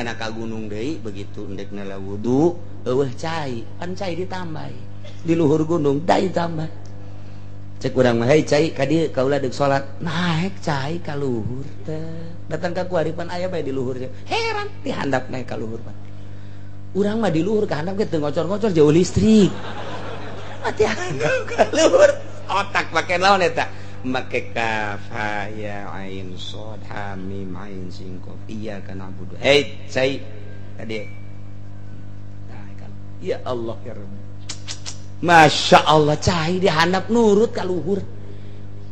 Nyana ka gunung deui begitu endek nala wudu eueuh cai, pan cai ditambah. Di luhur gunung dai tambah. Cek urang mah, "Hei cai, ka dieu kaula deuk salat." Naek cai ka luhur teh. Datang ka kuari pan aya bae di luhur. Heran di handap naek ka luhur pan. Urang mah di luhur ka handap ge teu ngocor-ngocor jauh listrik. Mati handap ka luhur. Otak make naon eta? Make kaf ha ya ain shad ha mim ain sin qaf iyyaka na'budu. Hei cai tadi. Nah, kan. Ya Allah ya Rabbi. Masya Allah cai di handap nurut ka luhur.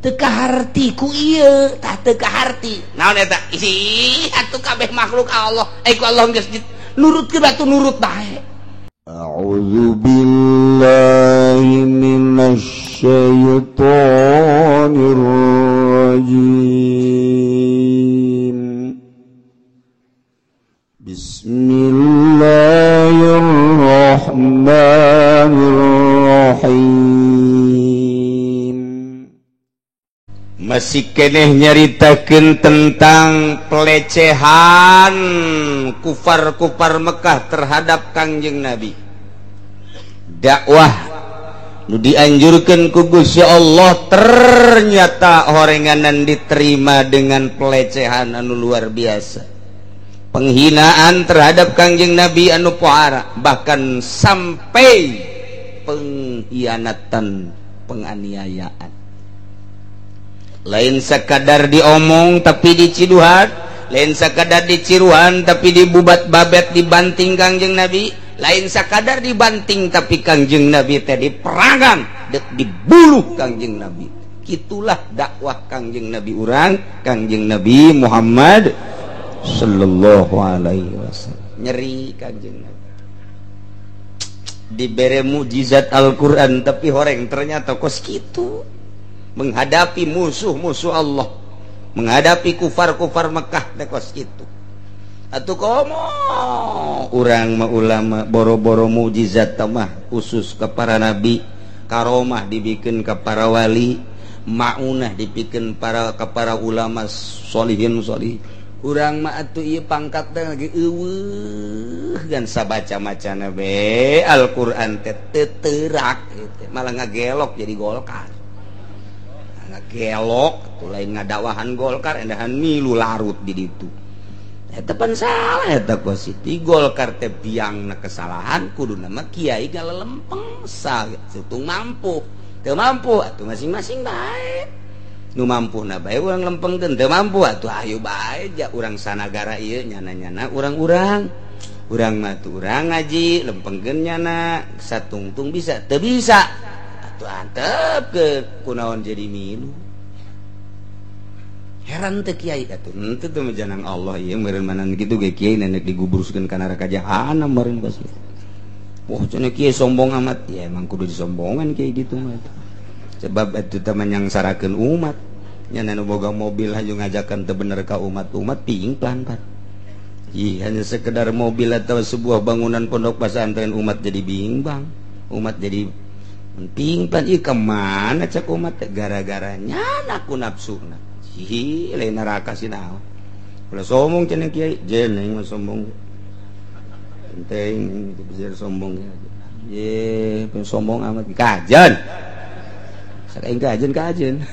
Teu kaharti ku ieu, tah teu kaharti. Naon eta? Ih, atuh kabeh makhluk Allah. Eh ku Allah geus nurut ke batu nurut bae. A'udzu billahi minasy syaithanir rajim. Bismillahirrahmanirrahim. Masih keneh nyaritakeun tentang pelecehan kufar-kufar Mekah terhadap Kangjeng Nabi. Dakwah nu dianjurkeun ku Gusti Allah ternyata horenganan diterima dengan pelecehan anu luar biasa. Penghinaan terhadap Kangjeng Nabi anu pohara, bahkan sampai pengkhianatan, penganiayaan. Lain sekadar diomong tapi diciduhan, lain sekadar diciruan tapi dibubat babet dibanting Kangjeng Nabi, lain sekadar dibanting tapi Kangjeng Nabi teh diperangan, dek dibuluh Kangjeng Nabi. Itulah dakwah Kangjeng Nabi urang, Kangjeng Nabi Muhammad sallallahu alaihi wasallam. Nyeri Kangjeng Nabi. Dibere mukjizat Al-Qur'an tapi horeng ternyata kos kitu. Menghadapi musuh-musuh Allah, menghadapi kufar-kufar Mekah teh kos kitu. Atuh komo urang mah ulama boro-boro mukjizat mah khusus ke para nabi, karomah dibikin ke para wali, maunah dibikin para ke para ulama solihin solih. Urang mah atuh ieu pangkat teh lagi eueuh gan sabaca-macana be Al-Qur'an teh teu teurak gitu. Malah ngagelok jadi Golkar. Ngagelok tuh lain ngadakwahan Golkar endahan milu larut di ditu. Eta pan salah eta posisi Golkar teh biangna kesalahan kuduna mah kiai galelempeng satung mampu. Teu mampu atuh masing-masing bae. Nu mampuna bae urang lempengkeun, teu mampu atuh ayo bae ja urang sanagara ieu nyana-nyana urang-urang. Urang mah tuh urang ngaji lempengkeun nyana satungtung bisa teu bisa atuh antep ke kunaon jadi milu. Heran teu kiai atuh henteu teu janang Allah ieu meureun manan kitu ge kiai nenek digubruskeun ka neraka jahanam meureun pasti. Wah cenah kiai sombong amat, ya emang kudu disombongan kiai gitu mah. Sebab itu teman yang sarakeun umat nya nu boga mobil haju ngajakan teu bener ka umat-umat pingplan pan. Ih, hanya sekedar mobil atau sebuah bangunan pondok pesantren umat jadi bimbang, umat jadi pingplan. Ih kemana cek umat gara-gara nyana ku nafsuna. Ih, lain neraka sih naon. Ulah sombong cenah kiai, jeneng mah sombong. Penting bisa sombong ya. Ye, sombong amat kajen. Sakaing kajen kajen.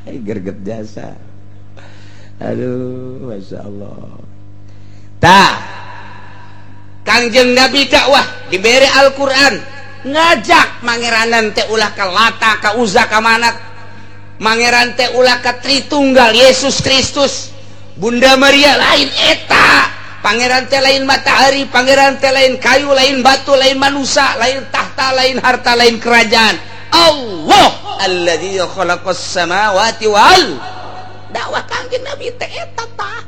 Hai gerget jasa. Aduh, Masya Allah. Tah, Kangjeng Nabi dakwah diberi Al-Qur'an, ngajak mangeranan teh ulah ka Lata, ka Uzza, ka Manat. Mangeran teh ulah ka Tritunggal Yesus Kristus, Bunda Maria lain eta. Pangeran teh lain matahari, pangeran teh lain kayu, lain batu, lain manusia, lain tahta, lain harta, lain kerajaan. Allah alladzi khalaqas samawati wal. Dakwah Kangjeng Nabi teh eta tah.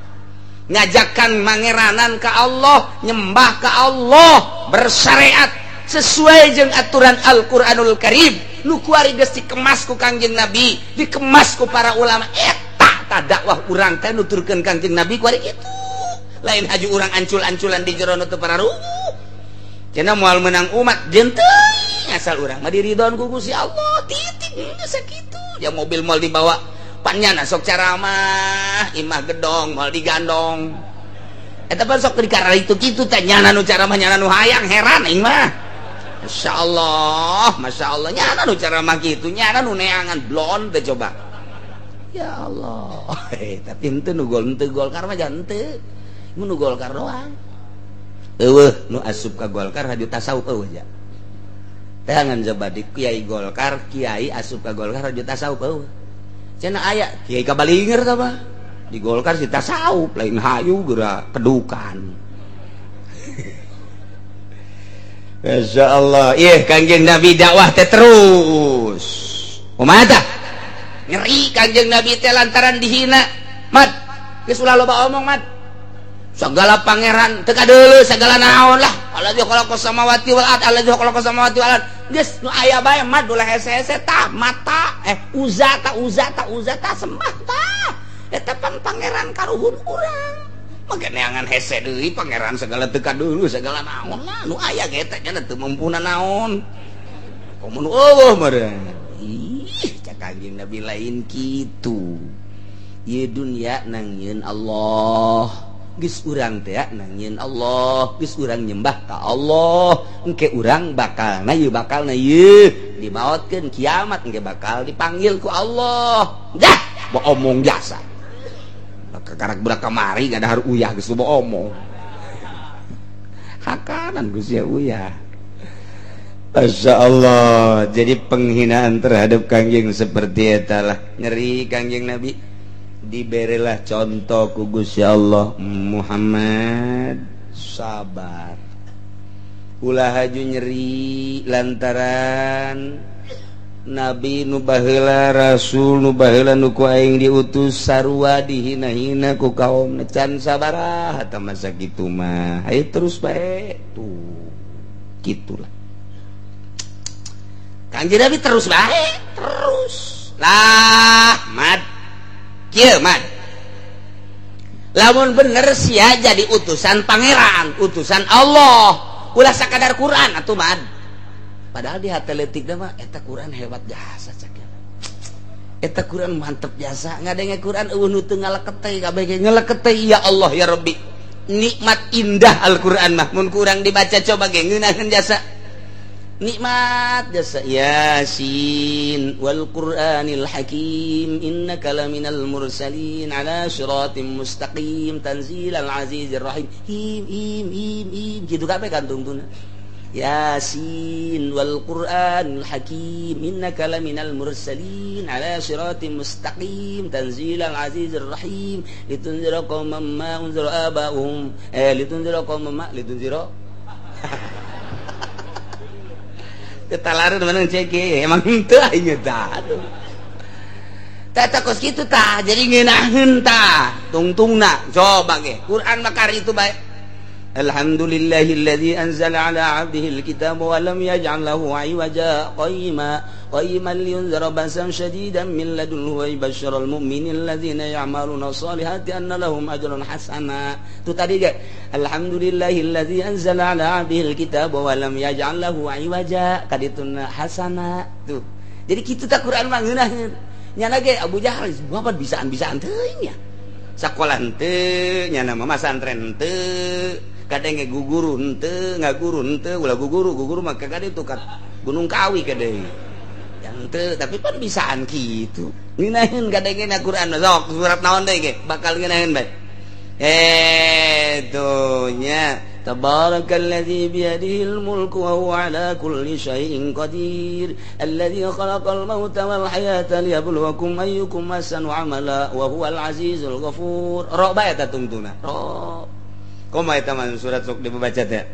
Ngajakan mangeranan ka Allah, nyembah ka Allah, bersyariat sesuai jeung aturan Al-Qur'anul Karim. Nu kuari geus dikemas ku Kangjeng Nabi, dikemas ku para ulama. Eta tah dakwah urang teh nuturkeun Kangjeng Nabi kuari kitu. Lain haju urang ancul-anculan di jero nu teu pararuguh. Cenah moal menang umat jeung teuing asal urang mah diridhoan ku Gusti Allah titik geus sakitu. Ya mobil moal dibawa Panyana sok caramah imah gedong moal digandong. Eta pan sok dikara itu kitu teh nyana nu caramah nyana nu hayang heran aing mah. Masyaallah, masyaallah nyana nu caramah kitu nyana nu neangan blon teh coba. Ya Allah. Tapi henteu nu gol henteu Golkar mah jangan henteu. Mun nu Golkar doang. Eueuh nu asup ka Golkar haju tasawuf eueuh ja. Teangan coba di kiai Golkar, kiai asup ka Golkar haju tasawuf eueuh. Cenah aya kiai kabalinger tah mah. Di Golkar si tasawuf lain hayu geura kedukan. Masya Allah, ih Kangjeng Nabi dakwah teh terus. Kumaha tah? Nyeri Kangjeng Nabi teh lantaran dihina. Mat, geus ulah loba omong mat. Segala pangeran teu kadeuleu segala naon lah. Alladzi khalaqas samawati wal ard, alladzi khalaqas samawati wal ard. Geus nu aya bae mat ulah hese-hese tah mata uza ta uza ta uza ta sembah tah. Eta pan pangeran karuhun urang. Maka neangan hese deui pangeran segala teu kadeuleu segala naon lah nu aya ge eta nya teu mampuna naon. Komo nu eueuh meureun. Ih, cak Kangjeng Nabi lain kitu. Ieu dunya nangieun Allah. Geus urang teh nangieun Allah, geus urang nyembah ka Allah. Engke urang bakalna ieu bakalna ieu dimaotkeun kiamat engke bakal dipanggil ku Allah. Dah, omong jasa. Kakarak budak kamari ngadahar uyah geus loba omong. Hakanan geus ya uyah. Masya Allah. Jadi penghinaan terhadap Kangjeng seperti eta lah. Nyeri Kangjeng Nabi. Diberilah contoh ku Gusti Allah, Muhammad sabar. Ulah haju nyeri lantaran Nabi nu baheula, Rasul nu baheula nu ku aing diutus sarua dihina-hina ku kaum can sabaraha tah masa kitu mah. Hayu terus bae tuh. Gitulah. Kangjeng Nabi terus bae, terus. Lah, mat. Kieu mat. Lamun bener sia jadi utusan pangeran, utusan Allah. Ulah sakadar Quran atuh mat. Padahal di hati leutik mah eta Quran hebat jasa cak. Eta Quran mantep jasa, ngadenge Quran eueuh nu teu ngalekete kabeh ge ngalekete ya Allah ya Rabbi. Nikmat indah Al-Quran mah mun kurang dibaca coba ge ngeunaheun jasa. Nikmat jasa Yasin wal Qur'anil Hakim innaka laminal mursalin ala siratim mustaqim tanzilal azizir rahim. Him him him him kitu kabeh kantungtuna. Yasin wal Qur'anil Hakim innaka laminal mursalin ala siratim mustaqim tanzilal azizir rahim litunzira qauman ma unzira aba'uhum litunzira qauman ma litunzira ketalaran mana cek emang henteu aing tah aduh tah kos kitu tah jadi ngeunaheun tah tungtungna coba ge Quran mah kari itu bae. Alhamdulillahilladzi anzala ala 'abdihi alkitaba wa lam yaj'al lahu 'iwaja qayyima qayyiman liyunzira ba'san shadidan min ladunhu wa yubashshiral mu'minina alladzina ya'maluna sholihati anna lahum ajran hasana. Itu tadi ge alhamdulillahilladzi anzala ala 'abdihi alkitaba wa lam yaj'al lahu 'iwaja kadituna hasana. Tuh. Jadi kitu tah Quran mah ngeunaheun. Nyana ge Abu Jahal bapak bisaan-bisaan teuing nya. Sakola henteu, nyana mah masantren henteu. Kadang ge guguru henteu, ngaguru henteu, ulah guguru, guguru mah kagak itu ka Gunung Kawi kadang. Yang henteu, tapi pan bisaan kitu. Ngeunaheun kadang na Quran sok surat naon deui ge bakal ngeunaheun bae. Tuh nya tabarakalladzi biyadihil mulku wa huwa ala kulli syai'in qadir alladzi khalaqal mauta wal hayata liyabluwakum ayyukum ahsanu amala wa huwal azizul ghafur. Ro bae eta tungtuna. Ro. Kumaha eta mah surat sok dibaca teh?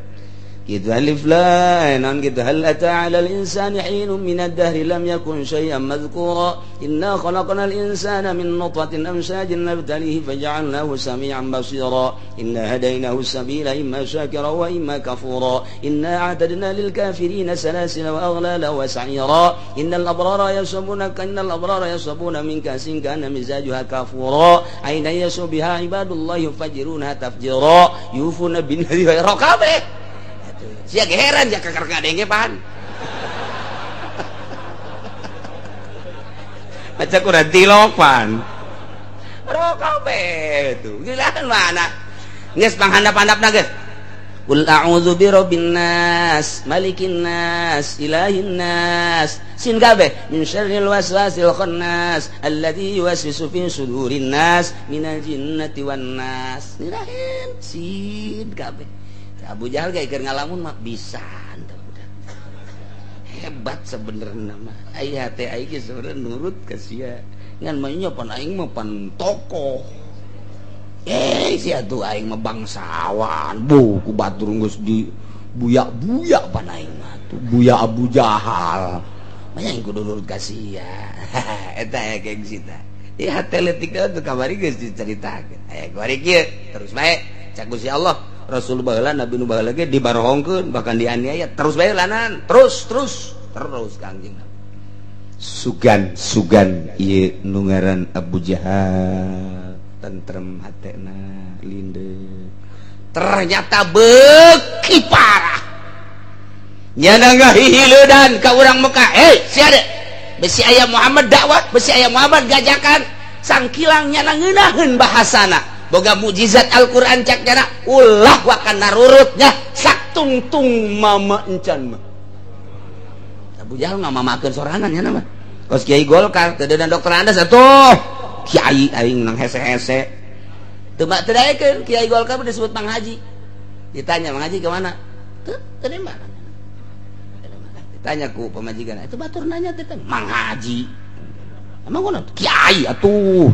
Gitu alif lam naon gitu hal ata 'alal insani hinun minad dahri lam yakun syai'an madhkura inna khalaqnal insana min nutfatin amshajin nabtalihi faja'alnahu sami'an basira inna hadainahu sabila imma syakira wa imma kafura inna a'tadna lil kafirina salasila wa aghlala wa sa'ira innal abrara yashrabuna min ka'sin kana mizajuha kafura aina yashu biha ibadullah yufajiruna tafjira yufuna bin nadri wa raqabe. Sia heran ja kakar kadenge pan. Maca Quran tilopan. Rokok tuh. Gila mana? Geus panghandap-handapna geus. Qul a'udzu birabbin nas, malikin nas, ilahin nas. Sin kabeh min syarril waswasil khannas alladzi yuwaswisu fi sudurin nas minal jinnati wan nas. Nirahin sin kabeh. Abu Jahal ge keur ngalamun mah bisa budak. Hebat sebenarnya mah. Aya teh aing ge sebenarnya nurut ka sia. Ngan mah nya pan aing mah pan tokoh. Sia tuh aing mah bangsawan. Bu ku batur geus di buyak-buyak pan aing mah tuh buya Abu Jahal. Mah aing kudu nurut ka sia. Eta aya gengsi tah. Ieu hate leutik teh kamari geus dicaritakeun. Aya kuari kieu terus bae cak Gusti Allah. Rasul baheula Nabi nu baheula ge dibarohongkeun bahkan dianiaya terus bae lanan terus terus terus Kangjeng Nabi. Sugan sugan ieu nu ngaran Abu Jahal. Tentrem hatena linde ternyata beuki parah nyana ngahihileudan ka urang Mekah. Sia de besi aya Muhammad dakwah, besi aya Muhammad gajakan sangkilang nyana ngeunaheun bahasana boga mukjizat Al-Qur'an cak nyana ulah wakan narurutnya saktungtung mama encan mah. Abu Jahal ngamamakeun sorangan nyana mah kos Kiai Golkar teu deuneuh dokter Andes atuh kiai aing nang hese-hese teu teu daekeun Kiai Golkar disebut Mang Haji. Ditanya Mang Haji ke mana? Teu teu di mana? Ditanya ku pamajikan, itu batur nanya teh Mang Haji. Emang ngono kiai atuh.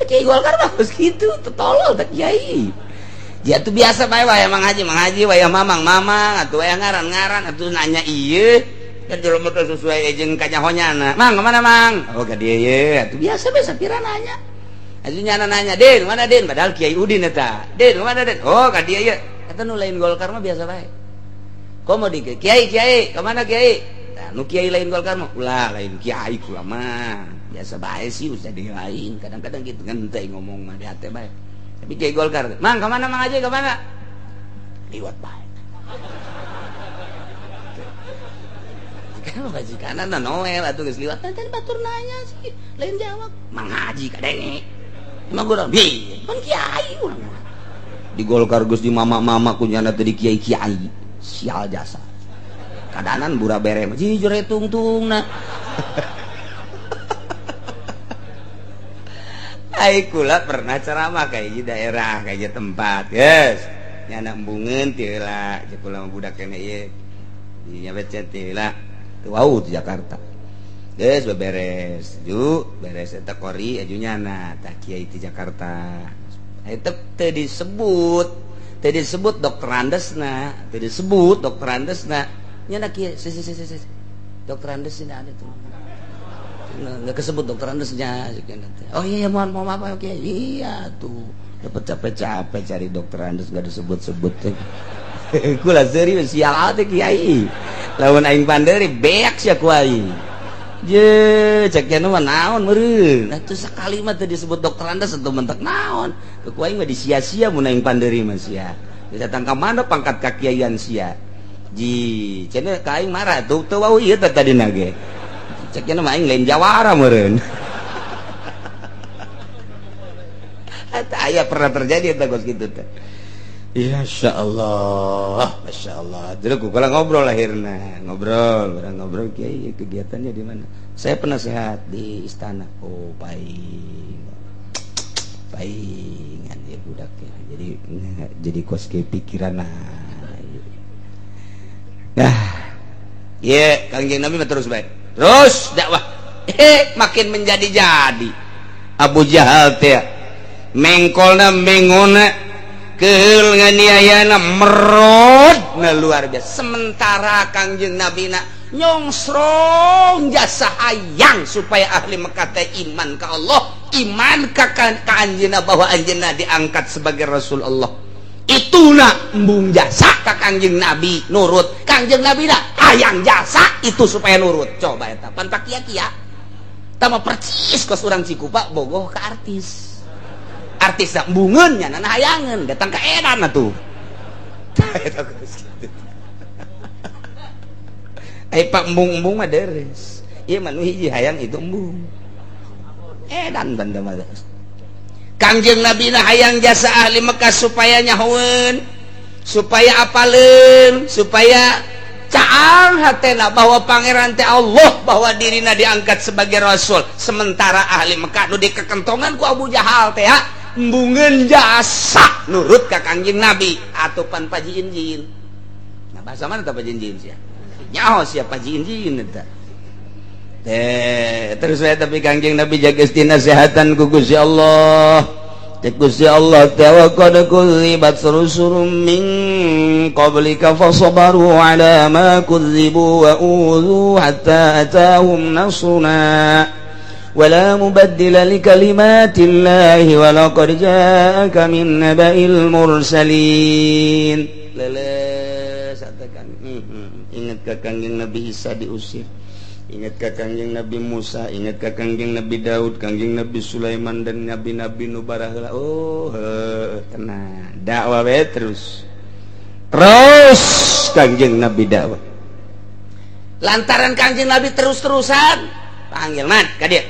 Kiai Golkar mah geus kitu, teu tolol teh kiai. Dia tuh biasa bae wae Mang Haji, wayah mamang mamang atuh wayah ngaran-ngaran atuh nanya ieu. Kan jelema teh sesuai jeung kanyahonyana. Mang, kemana Mang? Oh, ka dieu ye. Atuh biasa bae sapira nanya. Atuh nyana nanya, "Din, mana Din?" Padahal Kiai Udin eta. "Din, mana Din?" "Oh, ka dieu ye." Eta nu lain Golkar mah biasa bae. Komo di Kiai, Kiai, kemana Kiai? Nah, nu Kiai lain Golkar mah ulah lain Kiai kula mah. Biasa bae sih usah di lain. Kadang-kadang gitu ngenteh ngomong mah di hate bae. Tapi Kiai Golkar, "Mang, kemana Mang Haji? Kemana?" Liwat bae. Majikan na Noel atuh geus liwat teh batur nanya sih lain jawab Mang Haji kadenge emang gua bi kan kiai urang di Golkar geus di mama-mama ku nyana teh di kiai-kiai sial jasa kadanan bura bere mah jujur tungtungna. Ai kula pernah ceramah kayak di daerah kayak tempat geus nyana embungeun teu heula jeung kula mah budak keneh ieu nya becet teu heula. Wow di Jakarta. Geus beberes, ju beres eta kori aju nyana tah kiai di Jakarta. Eta teu disebut dokter Andesna, teu disebut dokter Andesna. Nyana kiai si. Dokter Andesna ada tuh. Enggak kesebut dokter Andesnya. Oh iya mohon maaf kiai. Iya tuh. Dapat capek-capek cari dokter Andes enggak disebut-sebut teh. Kula seuri sial teh kiai. Lamun aing panderi beak sia ku aing. Je cek nya mah naon meureun. Atuh sakali mah teu disebut dokter Andes atuh mentek naon. Ku aing mah disia-sia mun aing panderi mah sia. Datang ka mana pangkat kakiaian sia. Ji cenah ka aing marah tuh teu wau ieu teh tadina ge. Cek nya mah aing lain jawara meureun. Eta aya pernah terjadi eta kos kitu teh. Ya Masya Allah, Masya Allah. Dulu kalau ngobrol akhirnya, ngobrol kiai kegiatannya di mana? Saya penasehat di istana. Oh, paling, palingan ya budaknya. Jadi kos ke pikiran nah. Nah, ya Kangjeng Nabi terus baik, terus dakwah. Makin menjadi-jadi. Abu Jahal teh mengkolna mengona. Keul nganiayana merod na luar biasa. Sementara Kangjeng Nabi na nyongsrong jasa hayang supaya ahli Mekah teh iman ka Allah, iman ka anjeunna bahwa anjeunna diangkat sebagai Rasul Allah. Ituna embung jasa ka Kangjeng Nabi nurut. Kangjeng Nabi na hayang jasa itu supaya nurut. Coba eta pan pakia-kia. Tama percis kos urang Cikupa bogoh ka artis. Artis embungeun nya nana hayangeun datang ka edan atuh. Ai pak embung-embung mah deres. Ieu mah nu hiji hayang itu embung. Edan banda mah. Kangjeng Nabi na hayang jasa ahli Mekah supaya nyahoeun, supaya apaleun, supaya caang hatena bahwa pangeran teh Allah, bahwa dirina diangkat sebagai rasul. Sementara ahli Mekah nu dikekentongan ku Abu Jahal teh embungeun jasa nurut ka Kangjeng Nabi atupan pajiin-jiin. Nah bahasa mana tah pajiin-jiin sia? Nyaho sia pajiin-jiin eta. Teh terus saya tapi Kangjeng Nabi jaga nasehatan ku Gusti Allah. Cek Gusti Allah teh wa qad kudzibat rusulun min qablika fasabaru ala ma kudzibu wa udzu hatta atahum nasruna wala mubaddila li kalimatillahi wa laqad ja'aka min naba'il mursalin. Leles katakan ingat ka Kangjeng Nabi Isa diusir, ingat ka Kangjeng Nabi Musa, ingat ka Kangjeng Nabi Daud, Kangjeng Nabi Sulaiman dan nabi-nabi nu baraheula. Oh, tenang. Dakwah we terus. Terus Kangjeng Nabi dakwah. Lantaran Kangjeng Nabi terus-terusan panggil man ka dieu.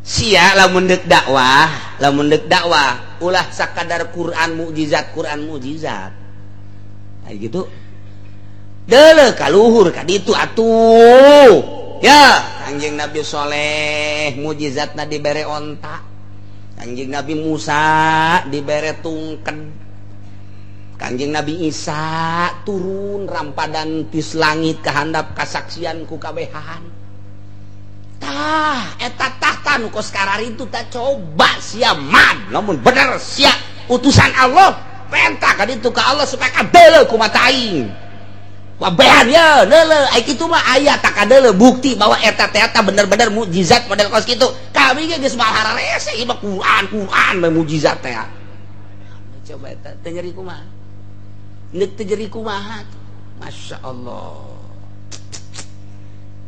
Sia lamun deuk dakwah, lamun deuk dakwah ulah sakadar Quran mukjizat, Quran mukjizat. Nah, gitu. Dele kaluhur ka ditu atuh. Ya, Kangjeng Nabi Soleh mukjizatna dibere onta. Kangjeng Nabi Musa dibere tungked. Kangjeng Nabi Isa turun rampadan tis langit kahandap kasaksian ku kabehan. Tah, eta tahta nu kos kararitu tah coba sia man, lamun bener sia utusan Allah, penta ka ditu ka Allah supaya kadeuleu ku mata aing. Wabehan ya, leule, ai kitu mah aya tak kadeuleu bukti bahwa eta teh eta bener-bener mukjizat model kos kitu. Kami ge geus mahararese ieu mah Quran, Quran mah mukjizat teh. Coba eta teu nyeri kumaha? Neuk teu nyeri kumaha? Masya Allah.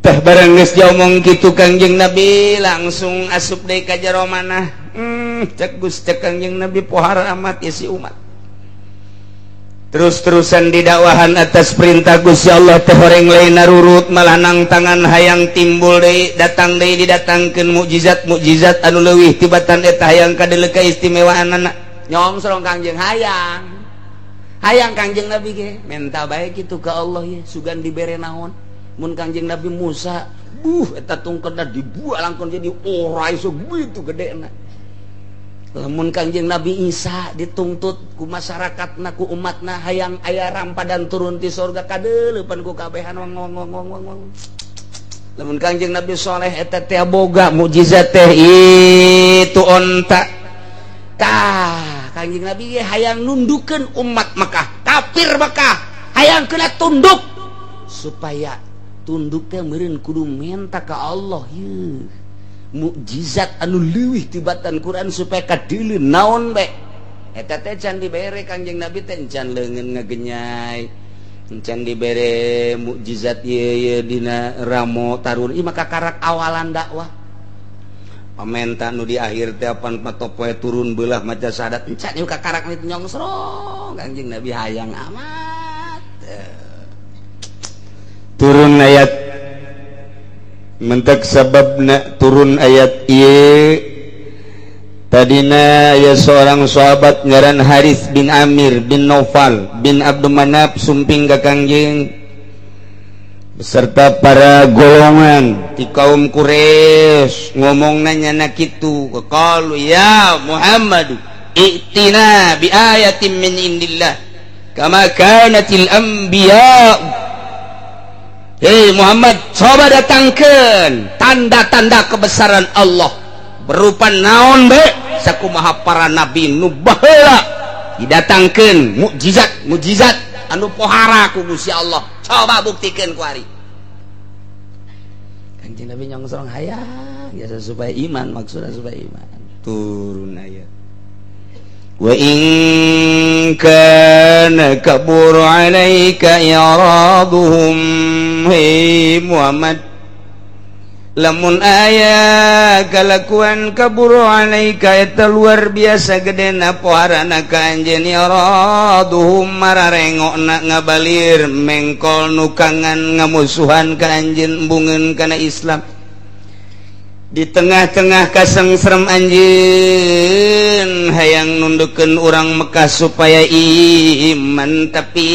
Teh bareng geus diomong kitu Kangjeng Nabi langsung asup deui ka jero manah. Cek Gusti Kangjeng Nabi pohara amat isi umat. Terus-terusan didakwahan atas perintah Gusti Allah teh horeng lain narurut malah nang tangan hayang timbul deui datang deui didatangkeun mukjizat-mukjizat anu leuwih tibatan eta hayang kadeuleu kaistimewaanana. Nyongsrong Kangjeng hayang. Hayang Kangjeng Nabi ge menta bae kitu ka Allah ye sugan dibere naon. Mun Kangjeng Nabi Musa buh eta tungkedna dibuang langkon jadi ora iso gitu gedena. Lamun Kangjeng Nabi Isa dituntut ku masyarakatna ku umatna hayang aya rampadan turun ti surga kadeuleupan ku kabehan wong wong wong wong wong. Lamun Kangjeng Nabi Soleh eta teh boga mukjizat teh itu onta. Tah Kangjeng Nabi ge hayang nundukeun umat Mekah, kafir Mekah, hayang kena tunduk supaya tunduk teh meureun kudu menta ka Allah yeuh. Mukjizat anu leuwih tibatan Quran supaya kadeuleu naon bae eta teh can dibere Kangjeng Nabi teh can leungeun ngagenyai, can dibere mukjizat ieu ieu dina ramo tarun ieu maka karak awalan dakwah. Pamenta nu di akhir teh apan patopoe turun beulah maca syahadat encan ieu kakarak itu nyongsrong Kangjeng Nabi hayang amat. Turun ayat mentek sababna turun ayat ieu tadina ya seorang sahabat ngaran Haris bin Amir bin Naufal bin Abdul Manaf sumping ka Kangjeng beserta para golongan di kaum Quraisy ngomongna nyana kitu qalu ya Muhammad i'tina bi ayatin min indillah kama kanatil anbiya. Hei Muhammad, coba datangkan tanda-tanda kebesaran Allah berupa naon be sakumaha para nabi nu baheula didatangkeun mukjizat mukjizat anu pohara ku Gusti Allah, coba buktikan ku ari. Kanjeng Nabi nyongsrong hayang biasa supaya iman, maksudnya supaya iman. Turun ayat wa in kana kabur 'alaika i'raduhum. Hei Muhammad, Lamun aya kalakuan kaburu alaika eta luar biasa gedena poharana ka anjeun iraduhum mararengokna ngabalir mengkol nukangan ngamusuhan ka anjeun embungeun kana Islam. Di tengah-tengah kasengserem anjeun hayang nundukeun urang Mekah supaya iman, tapi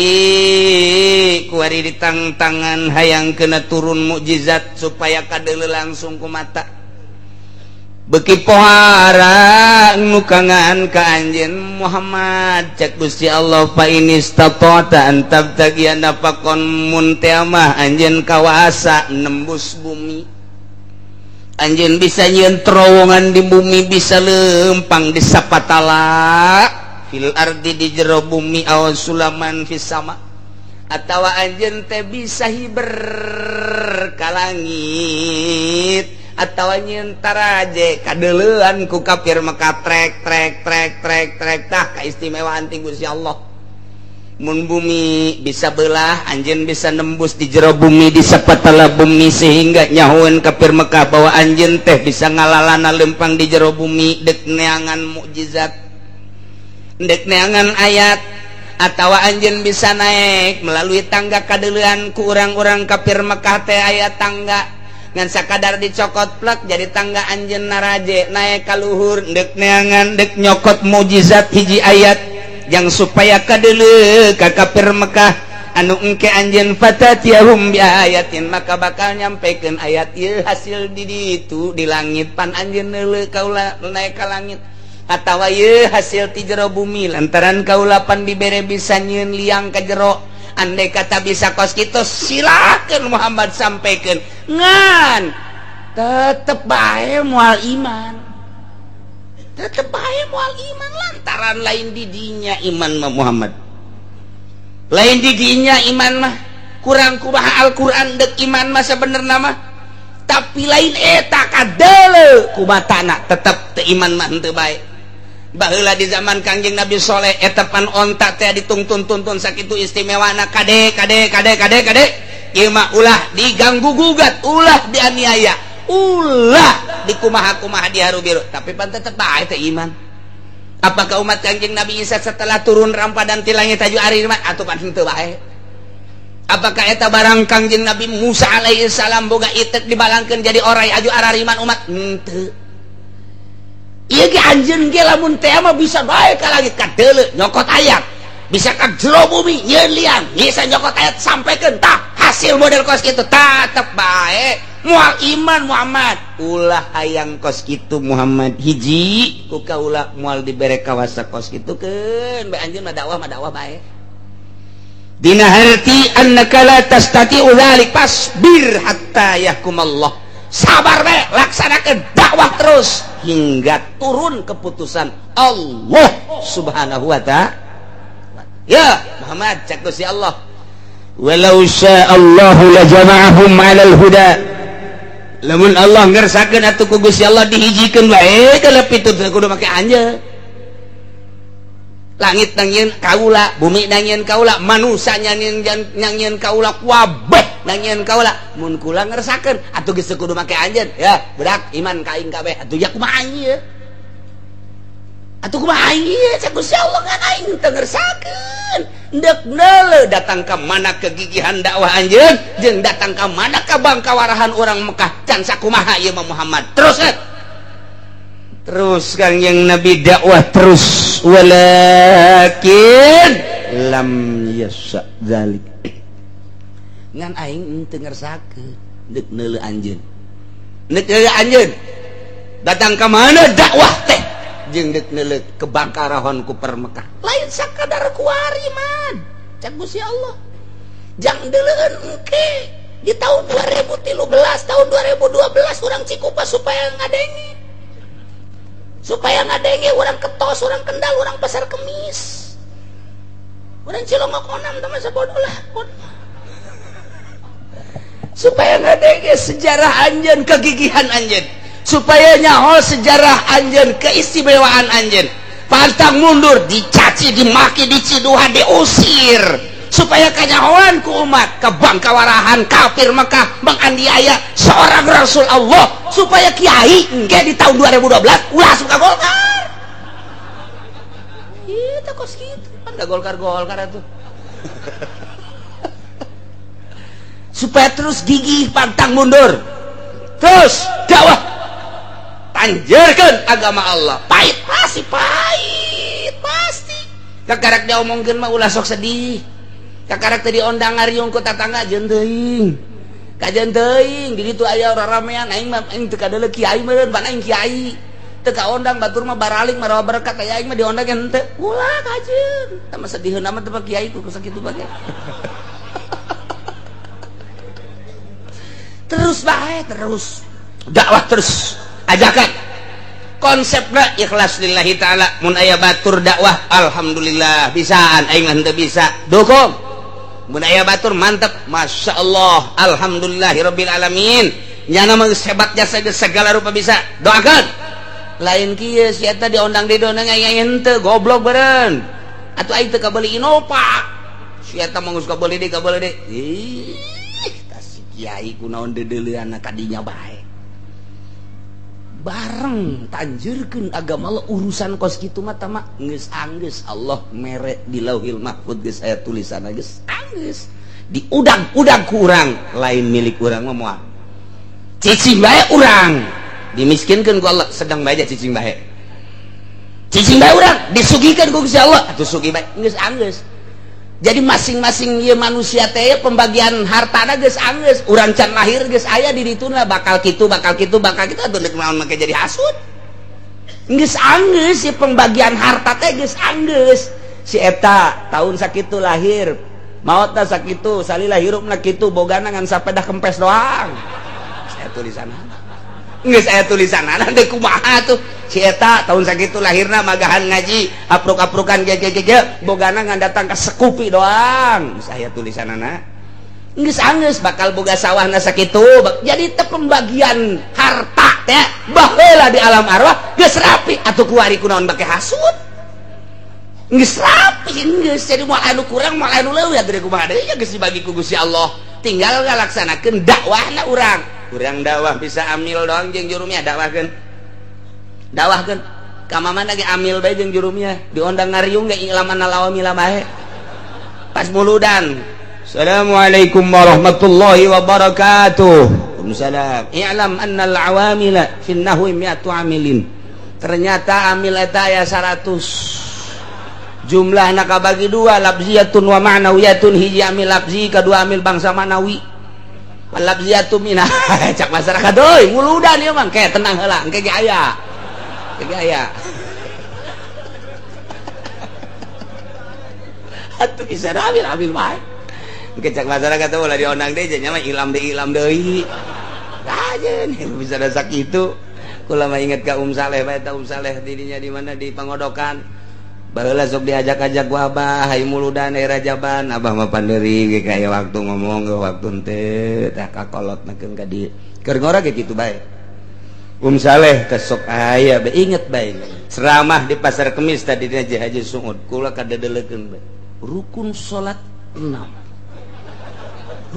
kuari ditangtangan hayang kena turun mukjizat supaya kadeuleu langsung ku mata. Beuki pohara nukangan ka anjeun Muhammad, cek Gusti Allah fa inistata'ta an tabtagiya nafaqan mun teh mah anjeun kawasa nembus bumi. Anjeun bisa nyieun terowongan di bumi, bisa lempang di sapatala fil ardi di jero bumi aw sulaman fis sama, atawa anjeun teh bisa hiber ka langit, atawa nyieun taraje kadeuleuan ku kafir Mekah trek trek trek trek trek. Tah kaistimewaan ti Gusti Allah. Mun bumi bisa belah, anjeun bisa nembus di jero bumi, di sapatala bumi, sehingga nyahoeun kafir Mekah bahwa anjeun teh bisa ngalalana lempang di jero bumi dek neangan mukjizat, dek neangan ayat, atawa anjeun bisa naik melalui tangga kadeuleuan ku urang-urang kafir Mekah teh aya tangga ngan sakadar dicokot plek jadi tangga anjeun naraje naik ka luhur dek neangan dek nyokot mukjizat hiji ayat yang supaya kadeuleu ka kafir Mekah anu engke anjeun fatatiyahum bi ayatin, maka bakal nyampekeun ayat ieu hasil di ditu di langit pan anjeun neuleuh kaula naik ka langit, atawa ieu hasil ti jero bumi lantaran kaula pan dibere bisa nyieun liang ka jero. Andai kata bisa kos kitu silakeun Muhammad sampaikan, ngan tetep bae moal iman, tetep bae moal iman lantaran lain didinya iman mah Muhammad, lain didinya iman mah kurang kumaha Al-Qur'an dek iman mah sabenerna mah, tapi lain eta kadeuleu kumatana tetep teu iman mah henteu bae. Baheula di zaman Kangjeng Nabi Soleh eta pan onta teh ditungtun-tuntun sakitu istimewana kade kade kade kade kade ieu mah ulah diganggu gugat, ulah dianiaya, ulah dikumaha-kumaha diharu biru, tapi pan tetep bae teh iman. Apakah umat Kangjeng Nabi Isa setelah turun rampadan ti langit taju ari mah atuh pan henteu bae? Apakah eta barang Kangjeng Nabi Musa alaihi salam boga itek dibalangkeun jadi orai aju arariman umat? Henteu. Ieu ge anjeun ge lamun teh mah bisa bae ka langit kadeuleu nyokot ayat, bisa ka jero bumi nyieun liang, bisa nyokot ayat sampaikan tah hasil model kos kitu tetep bae moal iman Muhammad. Ulah hayang kos kitu Muhammad, hiji ku kaula moal dibere kawasa kos kitu keun bae anjeun mah dakwah bae. Dina harti annaka la tastati'u dzalik fasbir hatta yahkumallah. Sabar bae, laksanakan dakwah terus hingga turun keputusan Allah Subhanahu wa ta'ala. Ya Muhammad, cek Gusti Allah, walau sya'allahu la jama'ahum 'alal huda. Lamun Allah ngersakeun atuh ku Gusti Allah dihijikeun wae kalep itu kudu make anjeun. Langit nangieun kaula, bumi nangieun kaula, manusia nangieun kaula, kabeh nangieun kaula. Mun kula ngersakeun atuh geus kudu make anjeun. Ya, budak iman ka aing kabeh. Atuh ya kumaha ieu? Atuh kumaha ieu? Cek Gusti Allah ngan aing teu ngersakeun. Ndek neuleuh datang ka mana kegigihan dakwah anjeun, jeung datang ka mana ka bangkawarahan urang Mekah can sakumaha ieu mah Muhammad. Terus kan? Terus Kangjeng Nabi dakwah terus, walakin lam yasha dzalik. Ngan aing teu ngersakeun deuk neuleuh anjeun. Deuk neuleuh anjeun. Datang ka mana dakwah teh jeung deuk neuleuh kebangkarahon ku per Mekah. Lain sakadar kuari man. Cak Gusti Allah. Jang deuleueun engke di tahun 2013, tahun 2012 urang Cikupa supaya ngadenge. Supaya ngadenge orang Ketos, orang Kendal, orang Pasar Kemis, orang Cilongok onam teman sebodoh lah. Supaya ngadenge sejarah anjeun, kegigihan anjeun, supaya nyaho sejarah anjeun, keistimewaan anjeun. Pantang mundur, dicaci, dimaki, diciduhan, diusir. Supaya kanyahoan ku umat kebangkawarahan kafir Mekah menganiaya seorang Rasul Allah, supaya kiai engke di tahun 2012 ulah suka Golkar. Itu kos kitu kan da Golkar-Golkar atuh. Supaya terus gigih pantang mundur. Terus dakwah tanjerkeun agama Allah. Pahit pasti, pahit pasti. Kakarak diomongkeun mah ulah sok sedih. Kakarak teh diondang ngariung ku tatangga jeung teuing. Kajeun teuing di ditu aya raramean aing mah aing teu kadeuleu kiai meureun pan aing kiai. Teu kaondang batur mah baraling marawa berkat aya aing mah diondang henteu. Ulah kajeun. Tah mah sediheun mah teu kiai ku sakitu bae. Terus bae terus dakwah terus ajakan konsepna ikhlas lillahi ta'ala. Mun aya batur dakwah alhamdulillah bisaan aing henteu bisa dukung. Mun aya batur mantep masyaallah alhamdulillahirabbil alamin. Nyana mah geus hebat jasa geus segala rupa bisa doakeun. Lain kieu si eta diondang didondang aing henteu goblok beureun. Atuh aing teu kabeuli Innova. Si eta mah geus kabeuli deui kabeuli deui. Ih tas si kiai kunaon deudeuleunna kadinya bae. Bareng tanjurkeun agama Allah urusan kos kitu mah tama geus anggeus Allah mere di Lauhil Mahfud geus aya tulisanna geus anggeus diudag-udag ku urang lain milik urang mah moal cicing bae urang dimiskinkeun ku Allah sedang bae cicing bae urang disugihkeun ku Gusti Allah atuh sugih bae geus anggeus. Jadi masing-masing ieu manusia teh pembagian hartana geus anggeus, urang can lahir geus aya di dituna bakal kitu bakal kitu bakal kitu atuh deuk naon make jadi hasud. Geus anggeus si pembagian harta teh geus anggeus. Si eta tahun sakitu lahir, maotna sakitu, salila hirupna kitu, bogana ngan sapedah kempes doang. Saya tulisanna. Geus aya tulisanna deuk kumaha tuh. Si eta tahun sakitu lahirna magahan ngaji apruk-aprukan ge bogana ngan datang ka sekupi doang. Geus aya tulisanana. Geus anggeus bakal boga sawahna sakitu. Jadi teh pembagian harta teh baheula di alam arwah geus rapi atuh kuari kunaon bake hasud. Geus rapi geus jadi moal anu kurang moal anu leuwih atuh kumaha deui geus dibagi ku Gusti Allah. Tinggal ngalaksanakeun dakwahna urang. Urang dakwah bisa amil doang jeung jurumnya dakwahkeun. Dakwahkeun ka mamana ge amil bae jeung jurumnya diondang ngariung ge ilamana lawamila bae. Pas muludan. Assalamualaikum warahmatullahi wabarakatuh. Waalaikumsalam. I'lam annal awamila fin nahwi mi'atu amilin. Ternyata amil eta aya 100. Jumlahna kabagi dua, lafziyatun wa ma'nawiyatun. Hiji amil lafzi, kadua amil bangsa ma'nawi. Lafziyatun minah cak masyarakat euy nguludan ieu mah ke tenang heula engke ge aya. Engke ge aya. Atuh bisa amil amil bae. Engke cak masyarakat ulah diondang deui nya mah ilam deui. Kajeun bisa da sakitu. Kula mah inget ka Saleh bae ta Saleh didinya di mana di Pangodokan. Baheula sok diajak-ajak ku abah hayu muludan era jaban abah mah panderi ge kaya waktu ngomong ge waktu henteu tah kakolot nakeun ka dieu keur ngora ge kitu bae. Saleh teh sok aya bae inget bae ceramah di pasar Kemis tadi dina Haji Suud kula kadedelekeun bae rukun salat 6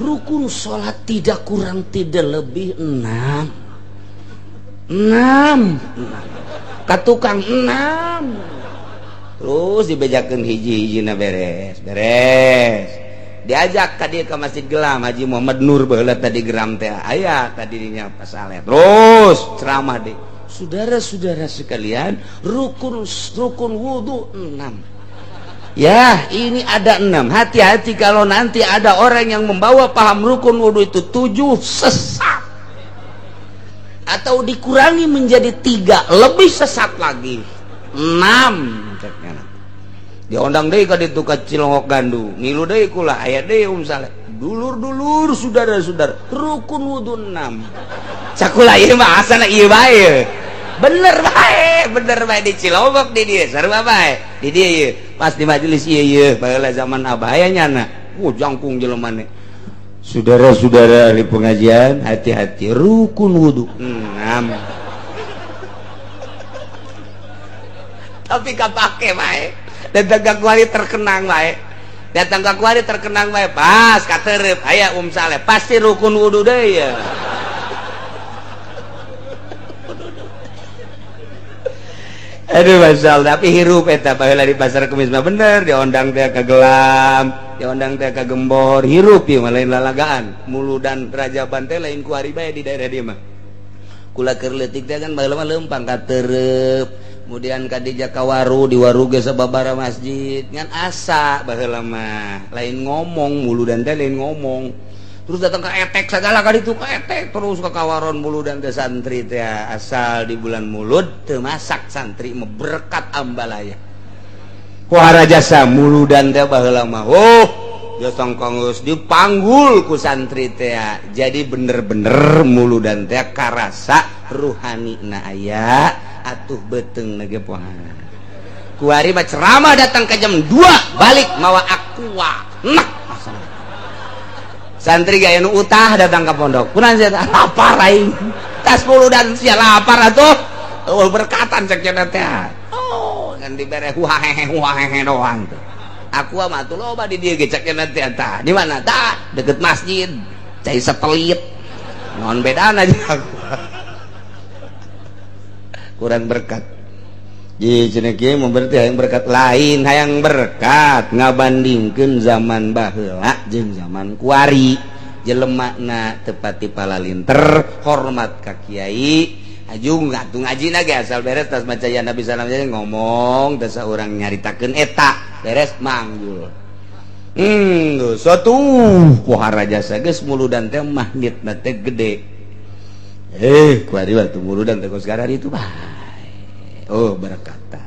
rukun salat tidak kurang tidak lebih 6 6 ka tukang 6 terus dibejakeun hiji-hijina beres beres diajak ka dieu ka Masjid Gelam Haji Muhammad Nur baheula tadi geram teh aya tadi dinya pasale terus ceramah deui saudara-saudara sekalian rukun wudu 6 ya ini ada 6 hati-hati kalau nanti ada orang yang membawa paham rukun wudu itu 7 sesat atau dikurangi menjadi 3 lebih sesat lagi 6 diondang deui ka ditu ka Cilongok Gandu ngilu deui kula aya deui Saleh dulur-dulur saudara-saudara rukun wudu 6 cakula ieu mah asana ieu bae bener bae di Cilongok di dieu sarua bae di dieu ieu pas di majelis ieu ieu baheula zaman abah aya nyana jangkung jelemane saudara-saudara ahli pengajian hati-hati rukun wudu 6 tapi kapake bae dan dagang kuali terkenang bae Datang ka kuari terkenang bae pas katerep aya Saleh pasti rukun wudu deui ya. Aduh masal tapi hirup eta baheula di pasar Kemis mah bener diondang teh ka Gelam, diondang teh ka Gembor, hirup ieu mah lain lalagaan. Muludan Rajaban teh lain kuari bae di daerah dieu mah. Kula keur leutik teh kan baheula mah leumpang ka Tereup, kemudian ka di Jakawaru, di Waru ge sababaraha masjid, ngan asa baheula mah lain ngomong muludan teh lain ngomong. Terus datang ke etek segala kali itu ke etek terus ke kawaron muludan teh santri teh asal di bulan mulud teu masak santri mah berkat ambalaya. Kuara jasa muludan teh baheula mah oh jasa geus dipanggul ku santri teh. Jadi bener-bener muludan teh karasa ruhani na aya atuh beuteung ge pohan. Kuari mah ceramah datang ke jam 2 balik mawa aqua. Nek santri gaya nu utah datang ke pondok kunaon sia lapar aing tas muludan sia lapar atuh eueuh berkatan cek cenah teh oh ngan dibere huahehe huahehe doang tuh aku mah atuh loba di dieu ge cek cenah teh tah di mana tah deket masjid cai satelit naon bedana jeung aku kurang berkat. Ji cenah kieu mah berarti hayang berkat lain hayang berkat ngabandingkeun zaman baheula jeung zaman kuari jelemana teu pati palalinter hormat ka kiai aju atuh ngajina ge asal beres tas maca ya Nabi salam ngomong teh saurang nyaritakeun eta beres manggul. Satu pohara jasa geus muludan teh magnetna teh gede. Kuari waktu muludan teh kos garari itu bae. Oh berkata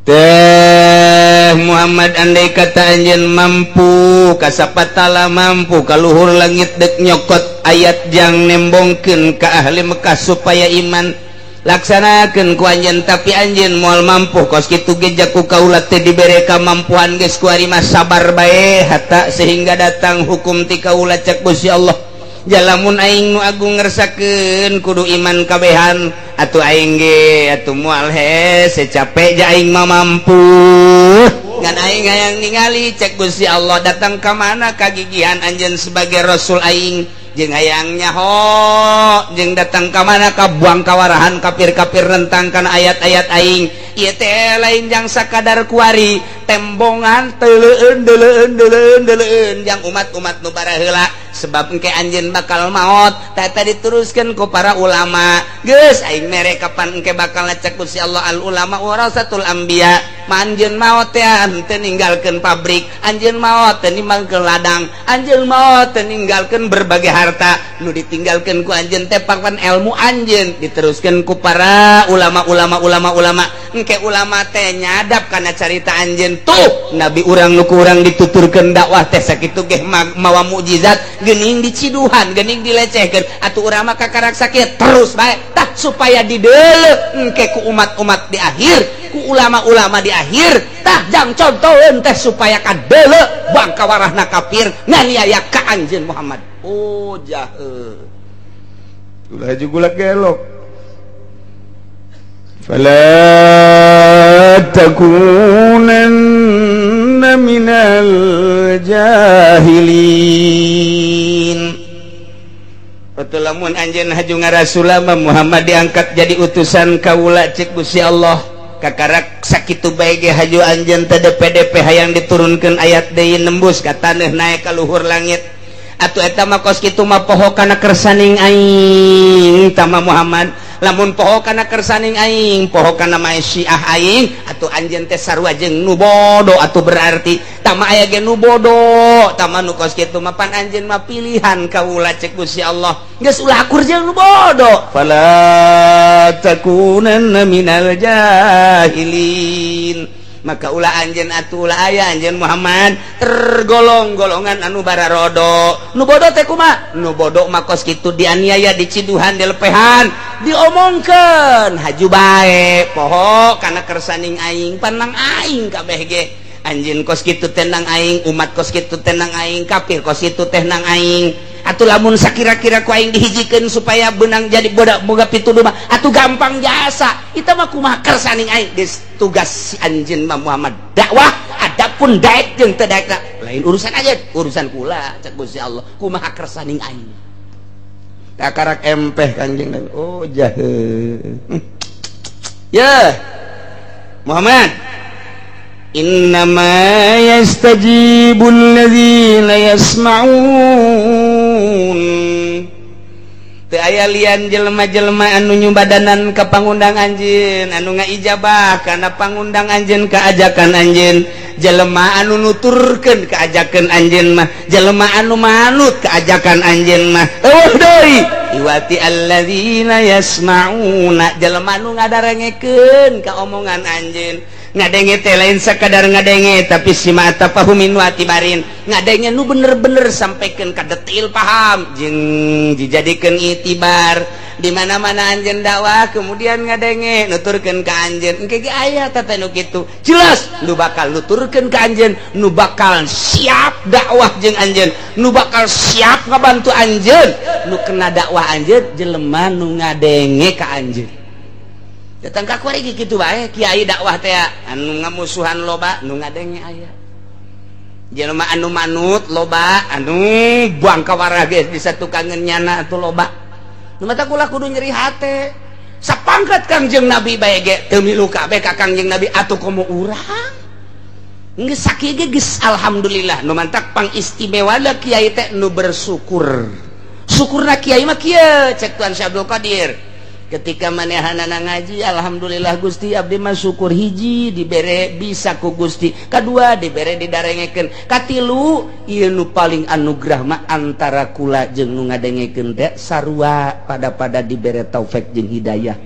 teh Muhammad andai kata anjeun mampu kasapatala mampu kaluhur langit dek nyokot ayat jang nembongkeun ka ahli Mekah supaya iman laksanakeun ku anjeun tapi anjeun moal mampu kos kitu ge jaku kaula teh dibere kamampuan geus kuari mah sabar bae hatta sehingga datang hukum ti kaula cek Gusti Allah. Jalamun aing nu agung ngersakeun kudu iman kabehan atuh aing ge atuh moal hese capek ja aing mah mampu ngan aing hayang ningali cek Gusti Allah datang ka mana kagigihan anjeun sebagai rasul aing jeung hayang nyaho jeung datang ka mana ka buang kawarahan kafir-kafir rentang kana ayat-ayat aing ieu teh lain jang sakadar kuari tembongan teuleun deuleun deuleun deuleun jang umat-umat nu baraheula sebab engke anjeun bakal maot tah diteruskeun ku para ulama geus aing mere kapan engke bakal cek Gusti Allah al ulama warasatul anbiya anjeun maot teh henteu ninggalkeun pabrik anjeun maot teu ninggalkeun ladang anjeun maot teu ninggalkeun berbagai harta nu ditinggalkeun ku anjeun teh papan ilmu anjeun diteruskeun ku para ulama-ulama ulama-ulama engke ulama teh nyadap kana carita anjeun tuh nabi urang nu kurang dituturkeun dakwah teh sakitu ge mawa mukjizat geuning diciduhan geuning dilecehkeun atuh urang mah kakarak sakit terus bae tah supaya dideuleu engke ku umat-umat di akhir ku ulama-ulama di akhir tah jang contoheun teh supaya kadeuleu bangka warahna kafir nganiaya ka anjeun Muhammad. Oh jahe ulah juga gelok fala takunanna minal jahilin. Lamun anjeun haju ngarasulama Muhammad diangkat jadi utusan kaula cek Gusti Allah kakarak sakitu bae ge haju anjeun teh DPDP hayang diturunkeun ayat deui nembus ka taneuh naek ka luhur langit atuh eta mah kos kitu mah poho kana kersaning aing tama Muhammad lamun poho kana kersaning aing poho kana maesyiah aing atuh anjeun teh sarua jeung nu bodoh atuh berarti tama aya ge nu bodoh tama nu kos kitu mah pan anjeun mah pilihan kaula cek Gusti Allah geus ulah akur jeung nu bodoh fala takunanna minal jahilin. Maka ulah anjeun atuh ulah aya anjeun Muhammad tergolong golongan anu bararodo nu bodoh teh kumaha nu bodoh mah kos kitu dianiaya diciduhan dilepehan diomongkeun haju bae poho kana kersaning aing panang aing kabeh ge anjeun kos kitu teh nang aing umat kos kitu teh nang aing kafir kos kitu teh nang aing atuh lamun sakira-kira ku aing dihijikeun supaya benang jadi bodak boga pituduh mah atuh gampang jasa eta mah kumaha kersaning aing geus tugas si anjeun mah Muhammad dakwah Adapun daek jeung teu daek lain urusan aja, urusan kula cek Gusti Allah kumaha kersaning aing. Takarak empeh Kanjeng Nabi. Oh jahe. Ya Muhammad, innama yastajibul ladzina yasma'un. Teu aya lian jelema-jelema anu nyubadanan ka pangundang anjeun, anu ngaijabah kana pangundang anjeun ka ajakan anjeun, jelema anu nuturkeun ka ajakan anjeun mah, jelema anu manut ka ajakan anjeun mah. Eueuh deui iwati alladzina yasma'una, jelema anu ngadarengekeun ka omongan anjeun. Ngadenge teh lain sakadar ngadenge tapi sima tafahumin wa tibarin, ngadenge nu bener-bener sampaikan ka detail paham jeung dijadikeun itibar. Di mana-mana anjeun dakwah kemudian ngadenge nuturkeun ka anjeun, engke ge aya tata nu kitu jelas nu bakal nuturkeun ka anjeun, nu bakal siap dakwah jeung anjeun, nu bakal siap ngabantu anjeun, nu kena dakwah anjeun jelema nu ngadenge ka anjeun. Datang ka kuari kitu bae kiai dakwah teh anu ngamusuhan loba nu ngadenge aya, jelema anu manut loba anu buang ka warah geus bisa tukangeun nyana atuh loba. Nu mata kula kudu nyeri hate sapangkat Kangjeng Nabi bae ge teu milu kabeh ka Kangjeng Nabi atuh komo urang geus sakieu ge geus alhamdulillah. Nu mantak pangistimewana kiai teh nu bersyukur. Syukurna kiai mah kieu cek Tuan Syekh Abdul Qadir. Ketika manehanana ngaji, alhamdulillah Gusti abdi mah syukur hiji dibere bisa ku Gusti, kadua dibere didarengekeun, katilu ieu nu paling anugerah mah antara kula jeung nu ngadengekeun teh sarua pada-pada dibere taufik jeung hidayah.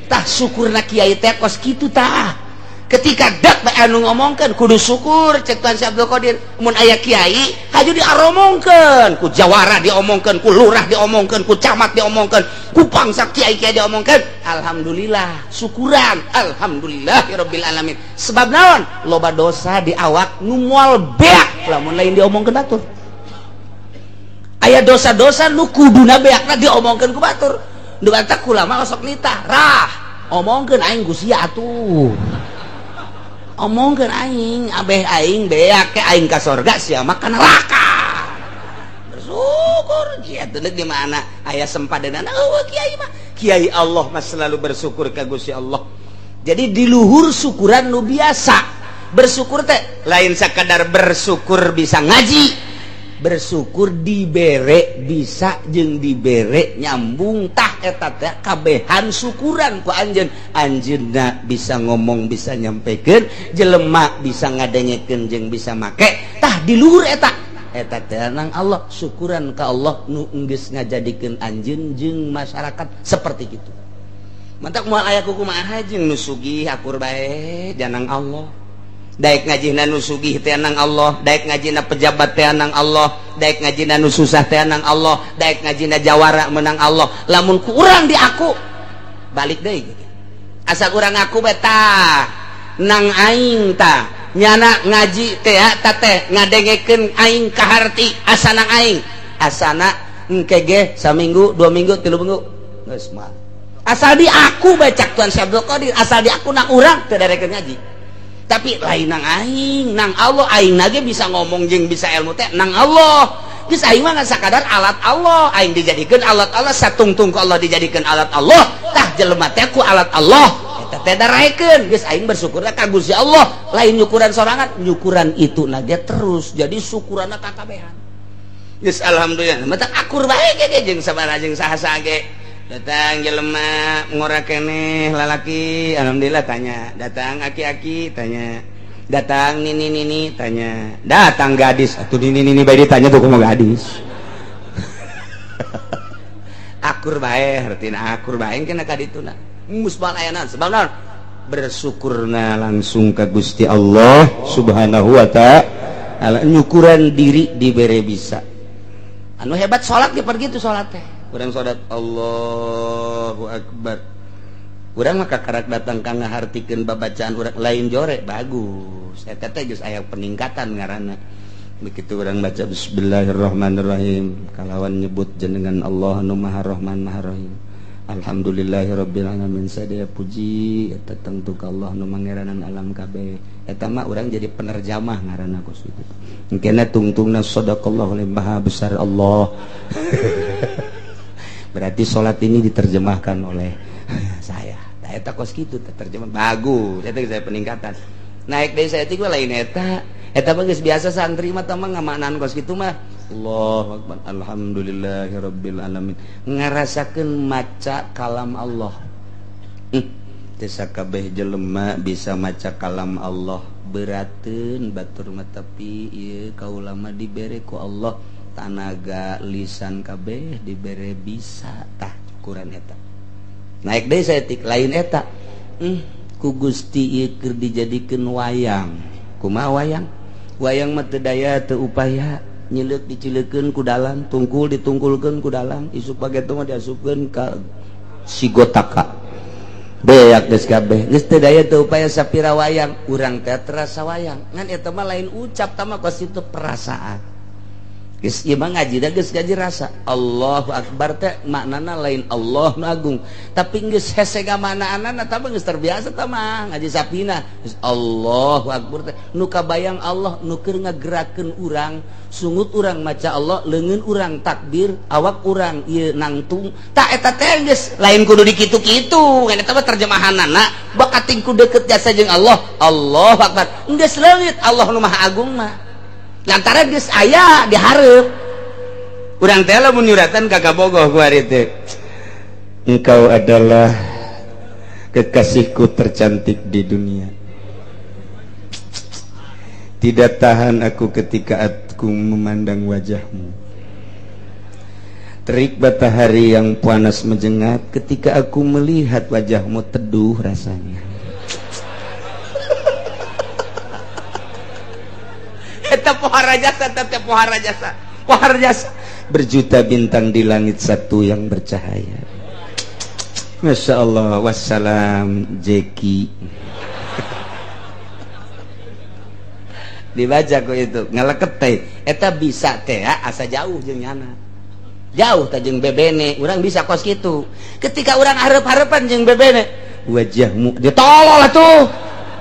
Tah syukurna kiai teh kos kitu tah. Ketika dak bae anu ngomongkeun kudu syukur cek Tuan Syekh Abdul Qadir. Mun aya kiai haju diaromongkeun, ku jawara diomongkeun, ku lurah diomongkeun, ku camat diomongkeun, ku pangsa kiai-kiai diomongkeun. Alhamdulillah, syukuran, alhamdulillahirabbil alamin. Sebab naon? Loba dosa di awak nu moal beak lamun lain diomongkeun batur. Aya dosa-dosa nu kuduna beakna diomongkeun ku batur. Nu batak ulama osok nitah, rah, omongkeun aing ku sia atuh. Omongkeun aing, abeh aing beak ke aing ka sorga sia mah ka neraka. Bersyukur kieu teh di mana aya sempadanana eueuh kiai mah. Kiai Allah mah selalu bersyukur ka Gusti Allah. Jadi di luhur syukuran nu biasa. Bersyukur teh lain sakadar bersyukur bisa ngaji, bersyukur dibere bisa jeung dibere nyambung tah eta teh kabehan syukuran ku anjeun. Anjeunna bisa ngomong bisa nyampekeun, jelema bisa ngadengekeun jeung bisa make tah di luhur eta eta teh nang Allah syukuran ka Allah nu geus ngajadikeun anjeun jeung masyarakat seperti kitu. Mantak moal aya kumaha jeung nu sugih akur bae janang Allah. Daek ngajina nu sugih teh nang Allah, daek ngajina pejabat teh nang Allah, daek ngajina nu susah teh nang Allah, daek ngajina jawara menang Allah. Lamun ku urang di aku balik deui gitu. Asal urang ngaku bae tah nang aing tah nyana ngaji teh ta teh ngadengekeun aing kaharti asa nang aing. Asana engke ge saminggu, 2 minggu, 3 minggu geus mah. Asal di aku bae cak Tuan Syekh Abdul Qadir, asal di aku nang urang teu darekeun ngaji. Tapi lain nang aing, nang Allah aing nage bisa ngomong jeung bisa ilmu teh nang Allah. Geus aing mah ngan sakadar alat Allah, aing dijadikeun alat Allah, satungtung ku Allah dijadikeun alat Allah. Tah jelema teh ku alat Allah, eta teh daraekeun. Geus aing bersyukurna ka Gusti Allah, lain nyukuran sorangan, nyukuran itu nage terus. Jadi syukuranna kakabehan. Geus alhamdulillah, mata akur bae ge jeung sabaraha jeung saha-saha ge. Datang jelema ngora keneh lalaki, alhamdulillah tanya. Datang aki-aki tanya. Datang nini-nini tanya. Datang gadis, atuh nini-nini bae ditanya tuh kumaha gadis. Akur bae, hartina akur bae kena ka dituna. Musbal ayana sebab naon? Bersyukurna langsung ka Gusti Allah Subhanahu wa ta'ala. Nyukuran diri dibere bisa. Anu hebat salat ge pergi tuh salat teh. Urang salat Allahu Akbar. Urang mah kakarak datang ka ngahartikeun babacaan urang lain jore bagus. Eta teh geus aya peningkatan ngaranna. Begitu urang baca bismillahirrahmanirrahim kalawan nyebut jenengan Allah nu Maha Rahman Maha Rahim. Alhamdulillahirabbil alamin sadaya puji eta tangtu ka Allah nu mangeranan alam kabeh. Eta mah urang jadi penerjamah ngaranna kos kitu. Engkena tungtungna sadaqallahu maha besar Allah. Berarti salat ini diterjemahkan oleh saya. Tah eta kos kitu terjemah bagus. Eta saya peningkatan. Naik deui saeutik lain eta. Eta mah geus biasa santri mah tah mah ngamaknaan kos kitu mah. Allahu akbar alhamdulillahirabbil alamin ngarasakeun maca kalam Allah. Teu sakabeh jelema bisa maca kalam Allah berateun batur mah tapi ieu kaula mah dibere ku Allah tanaga lisan kabeh dibere bisa tah ukuran eta. Naik deui saeutik lain eta. Ku Gusti ieu keur dijadikeun wayang. Kumaha wayang? Wayang mah teu daya teu upaya. Nyileuk dicileukeun ku dalang, tungkul ditungkulkeun ku dalang, isuk pageto mah diasupkeun ka sigotaka. Beak geus kabeh, geus teu daya teu upaya sapira wayang, urang teh terasa wayang. Ngan eta mah lain ucap tah mah kos itu perasaan. Geus ieu mah ngaji da geus ngaji rasa. Allahu akbar teh maknana lain Allah nu agung, tapi geus hese gamanaanana tah mah geus terbiasa tah mah ngaji sapina. Geus Allahu akbar teh nu kabayang Allah nu keur ngagerakeun urang, sungut urang maca Allah, leungeun urang takbir, awak urang ieu nangtung. Tah eta teh geus lain kudu dikitu-kitu, ngan eta mah terjemahanana bakating ku deukeut jasa jeung Allah. Allahu akbar. Geus leungit Allah nu Maha Agung mah. Lantaran geus aya dihareup. Urang teh lamun nyuratan ka kabogoh ku ari teh. Engkau adalah kekasihku tercantik di dunia. Tidak tahan aku ketika aku memandang wajahmu. Terik matahari yang panas menjengat ketika aku melihat wajahmu teduh rasanya. Eta pohara jasa, teh pohara jasa, pohara jasa. Berjuta bintang di langit satu yang bercahaya. Masya Allah, wassalam Jeki. Dibaca kok itu ngaleket teh. Eta bisa teh asa jauh jeung nyana. Jauh teh jeung bebene, urang bisa kos kitu. Ketika urang hareup-hareupan jeung bebene, wajahmu ditolol atuh.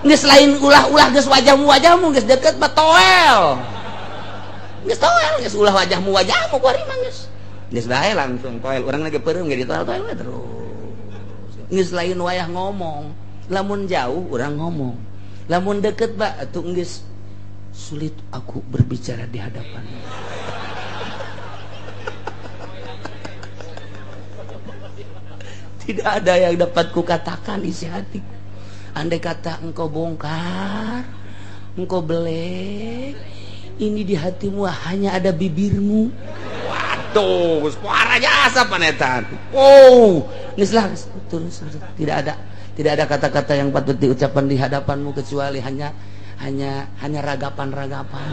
Geus lain ulah-ulah geus wajahmu geus deket mah toel. Geus toel geus ulah wajahmu ku ari mah geus. Geus bae langsung toel, urang lagi peureum ge ditoel-toel we terus. Geus lain wayah ngomong, lamun jauh urang ngomong. Lamun deket ba atuh geus sulit aku berbicara di hadapanmu. Tidak ada yang dapat kukatakan isi hatiku. Andai kata engkau bongkar, engkau belek, ini di hatimu hanya ada bibirmu. Waduh, suara jasa panetan. Oh, geus lah terus tidak ada kata-kata yang patut diucapkan di hadapanmu kecuali hanya ragapan-ragapan.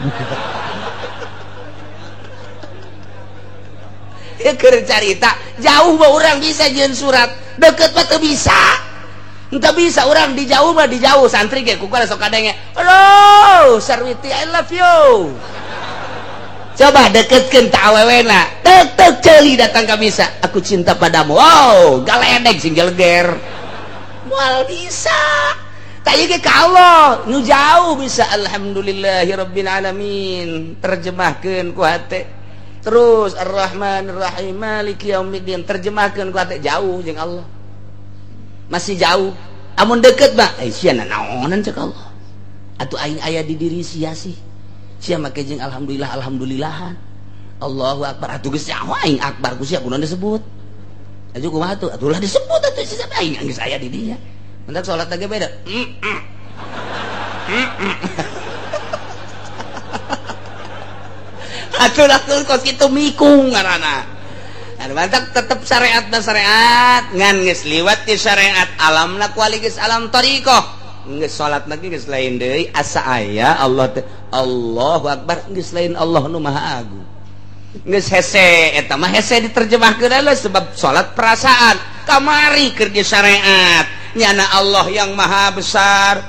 Ya keur carita, jauh mah urang bisa jeung surat, deket mah teu bisa. Entah bisa orang di jauh mah di jauh santri ge ku sok kadenge. Halo, Sarwiti I love you. Coba deketkeun ta awewena. Tek tek ceuli datang ka bisa. Aku cinta padamu. Wow, galedeg sing geleger. Moal bisa. Tah ieu ge ka Allah, nu jauh bisa alhamdulillahirabbil alamin. Terjemahkeun ku hate. Terus Ar-Rahmanir-Rahim Maliki yaumiddin terjemahkeun ku hate jauh jeung Allah. Masih jauh. Amun deket mah sia naonan cek Allah. Atuh aing aya di diri sia sih. Sia make jeung alhamdulillah alhamdulillahan. Allahu akbar atuh geus nyaho aing akbar ku sia kunaon disebut. Atuh kumaha atuh? Atuh lah disebut atuh sia aing geus aya di dinya. Mentak salat ge beda. Atuh lah kos kitu mikung ngaranna. Mantap tetep syariat na syariat ngan geus liwat di syariat alamna kuali geus alam thariqah geus salat lagi geus lain deui asa aya Allah teh Allahu akbar geus lain Allah nu Maha Agung geus hese eta mah hese diterjemahkeun lah sebab salat perasaan kamari keur di syariat nyana Allah yang Maha Besar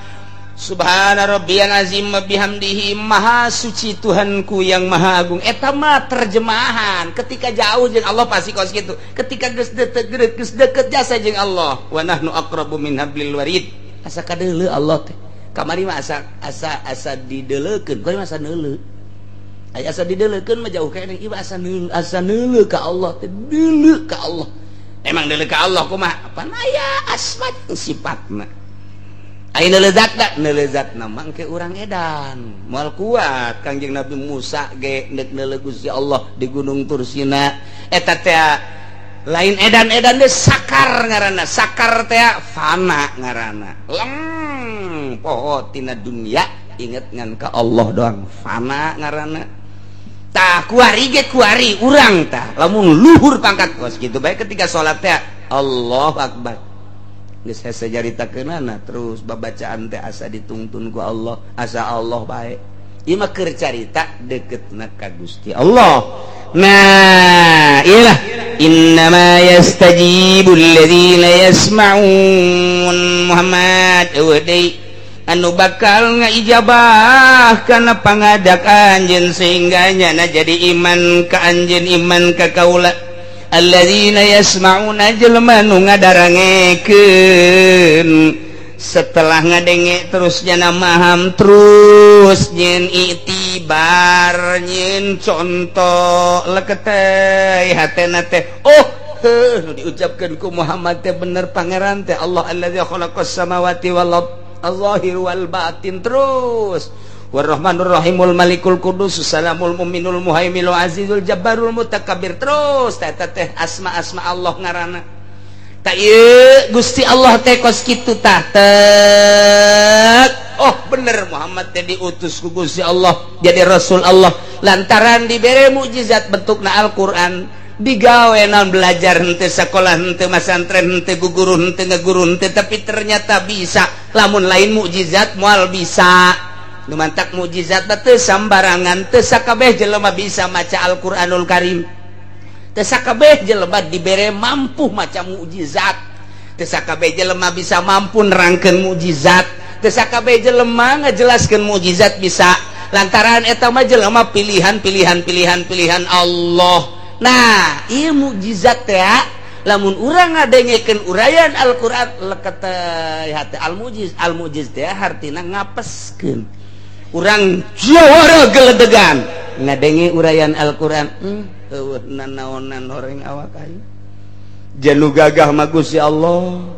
Subhana rabbiyal azim wa bihamdihi, maha suci Tuhanku yang maha agung. Eta mah terjemahan ketika jauh jeung Allah pasti kos kitu. Ketika geus deket geus deket jasa jeung Allah, wa nahnu aqrabu min hablil warid. Asa kadeuleu Allah teh. Kamari mah asa asa asa dideleukeun, kuari mah asa neuleu. Aya asa dideleukeun mah jauh keneh, ieu asa neuleu, asa neuleu ka Allah teh, deuleu ka Allah. Emang deuleu ka Allah kumaha? Pan aya asma sifatna. Ayeuna lezatna, neulezatna mah engke urang edan. Moal kuat Kangjeng Nabi Musa ge neuk neuleu Gusti Allah di Gunung Tursina. Eta teh lain edan-edan deui, sakar ngaranna. Sakar teh fana ngaranna. Leng poho tina dunia, inget ngan ka Allah doang, fana ngaranna. Tah kuari ge kuari urang tah lamun luhur pangkat kos kitu bae ketika salat teh Allahu Akbar. Geus hese caritakeunana terus babacaan teh asa ditungtun ku Allah, asa Allah bae. Ieu mah keur carita deketna ka Gusti Allah. Nah, iyalah innama yastajibul ladzina yasma'un. Muhammad eueuh deui anu bakal ngaijabah kana pangajak anjeun sehingga nyana jadi iman ka anjeun, iman ka kaula. Alladzina yasma'una, jelema nu ngadarangekeun, setelah ngadenge terus nyana maham, terus nyen itibar, nyen contoh leketeh hatena teh, oh heuh nu diucapkeun ku Muhammad teh bener, pangeran teh Allah allazi khalaqas samawati wal ard al-zahir wal batin, terus warahmanur rahimul malikul qudus salamul mu'minul muhaiminul azizul jabbarul mutakabbir, terus eta teh asma-asma Allah ngaranna. Ta ieu Gusti Allah teh kos kitu tah tek. Oh bener Muhammad teh diutus ku Gusti Allah jadi rasul Allah lantaran dibere mukjizat bentukna Al-Qur'an, digawe naon belajar henteu sekolah henteu masantren henteu guguru henteu ngeguru henteu, tapi ternyata bisa. Lamun lain mukjizat moal bisa. Nu mantak mukjizat teh sambarangan, teu sakabeh jelema bisa maca Al-Qur'anul Karim, teu sakabeh jelema dibere mampu maca mukjizat, teu sakabeh jelema bisa mampu nerangkeun mukjizat, teu sakabeh jelema ngajelaskeun mukjizat bisa, lantaran eta mah jelema pilihan pilihan pilihan pilihan Allah. Nah, ieu mukjizat teh lamun urang ngadengekeun uraian Al-Qur'an leketeh hate al-mujiz. Al-mujiz teh hartina ngapeskeun. Urang jawara geledegan ngadenge uraian Al-Qur'an, eueuh nanaonan horeng awak aing. Janu gagah mah Gusti Allah,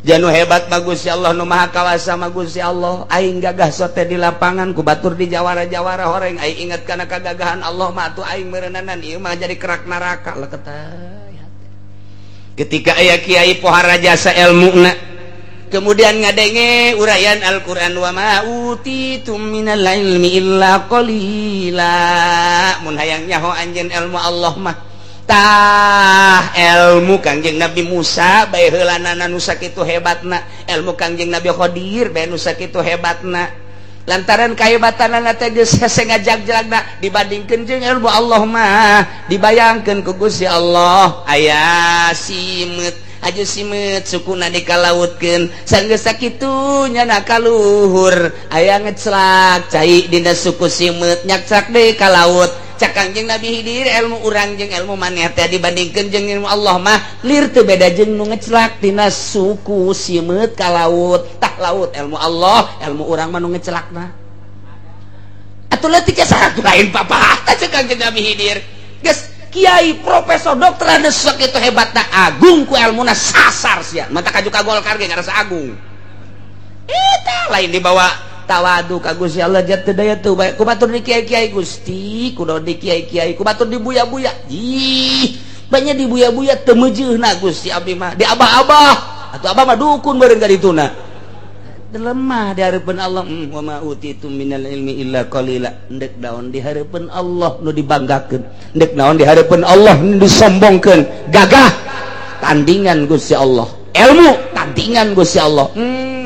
janu hebat mah Gusti Allah, nu maha kawasa mah Gusti Allah. Aing gagah sote di lapangan ku batur di jawara-jawara horeng, aing inget kana kagagahan Allah mah atuh aing meureunana ieu mah jadi kerak neraka leketeh. Ketika aya kiai pohara jasa elmuna kemudian ngadenge uraian Al-Qur'an, wa ma utitum minal ilmi illa qalila, mun hayang nyaho anjeun ilmu Allah mah tah ilmu Kangjeng Nabi Musa bae heulanana nu sakitu hebatna, ilmu Kangjeng Nabi Khadir bae nu sakitu hebatna, lantaran kahebatanana teh geus hese ngajag-jagna dibandingkeun jeung ilmu Allah mah. Dibayangkeun ku Gusti Allah aya simeut aju simeut sukuna dikalautkeun, sanggeus sakitu nyana kaluhur aya ngeclak cai dina suku simeut nyakcak deui ka laut. Cak Kangjeng Nabi Hidir ilmu urang jeung ilmu maneh teh dibandingkeun jeung ilmu Allah mah lir teu beda jeung nu ngeclak dina suku simeut ka laut. Tah laut ilmu Allah, ilmu urang mah nu ngecelakna atuh leutik saha lain papah. Cak Kangjeng Nabi Hidir geus kiai profesor dokter ada sakitu hebatna agung ku ilmuna sasar sia mata kaju ka Golkar ge ngarasa agung. Eta lain dibawa tawadu ka Gusti Allah jat teu daya teu bae ku batur di kiai-kiai Gusti, kudu di kiai-kiai ku batur di buya-buya. Ih, banyak di buya-buya teu meujeuna Gusti abdi mah di abah-abah atuh abah mah dukun bareng ka dituna. Lemah di hareupeun Allah, wa ma utitum minal ilmi illa qalila. Endek naon di hareupeun Allah nu dibanggakeun, endek naon di hareupeun Allah nu disombongkeun, gagah tandingan Gusti Allah, ilmu tandingan Gusti Allah.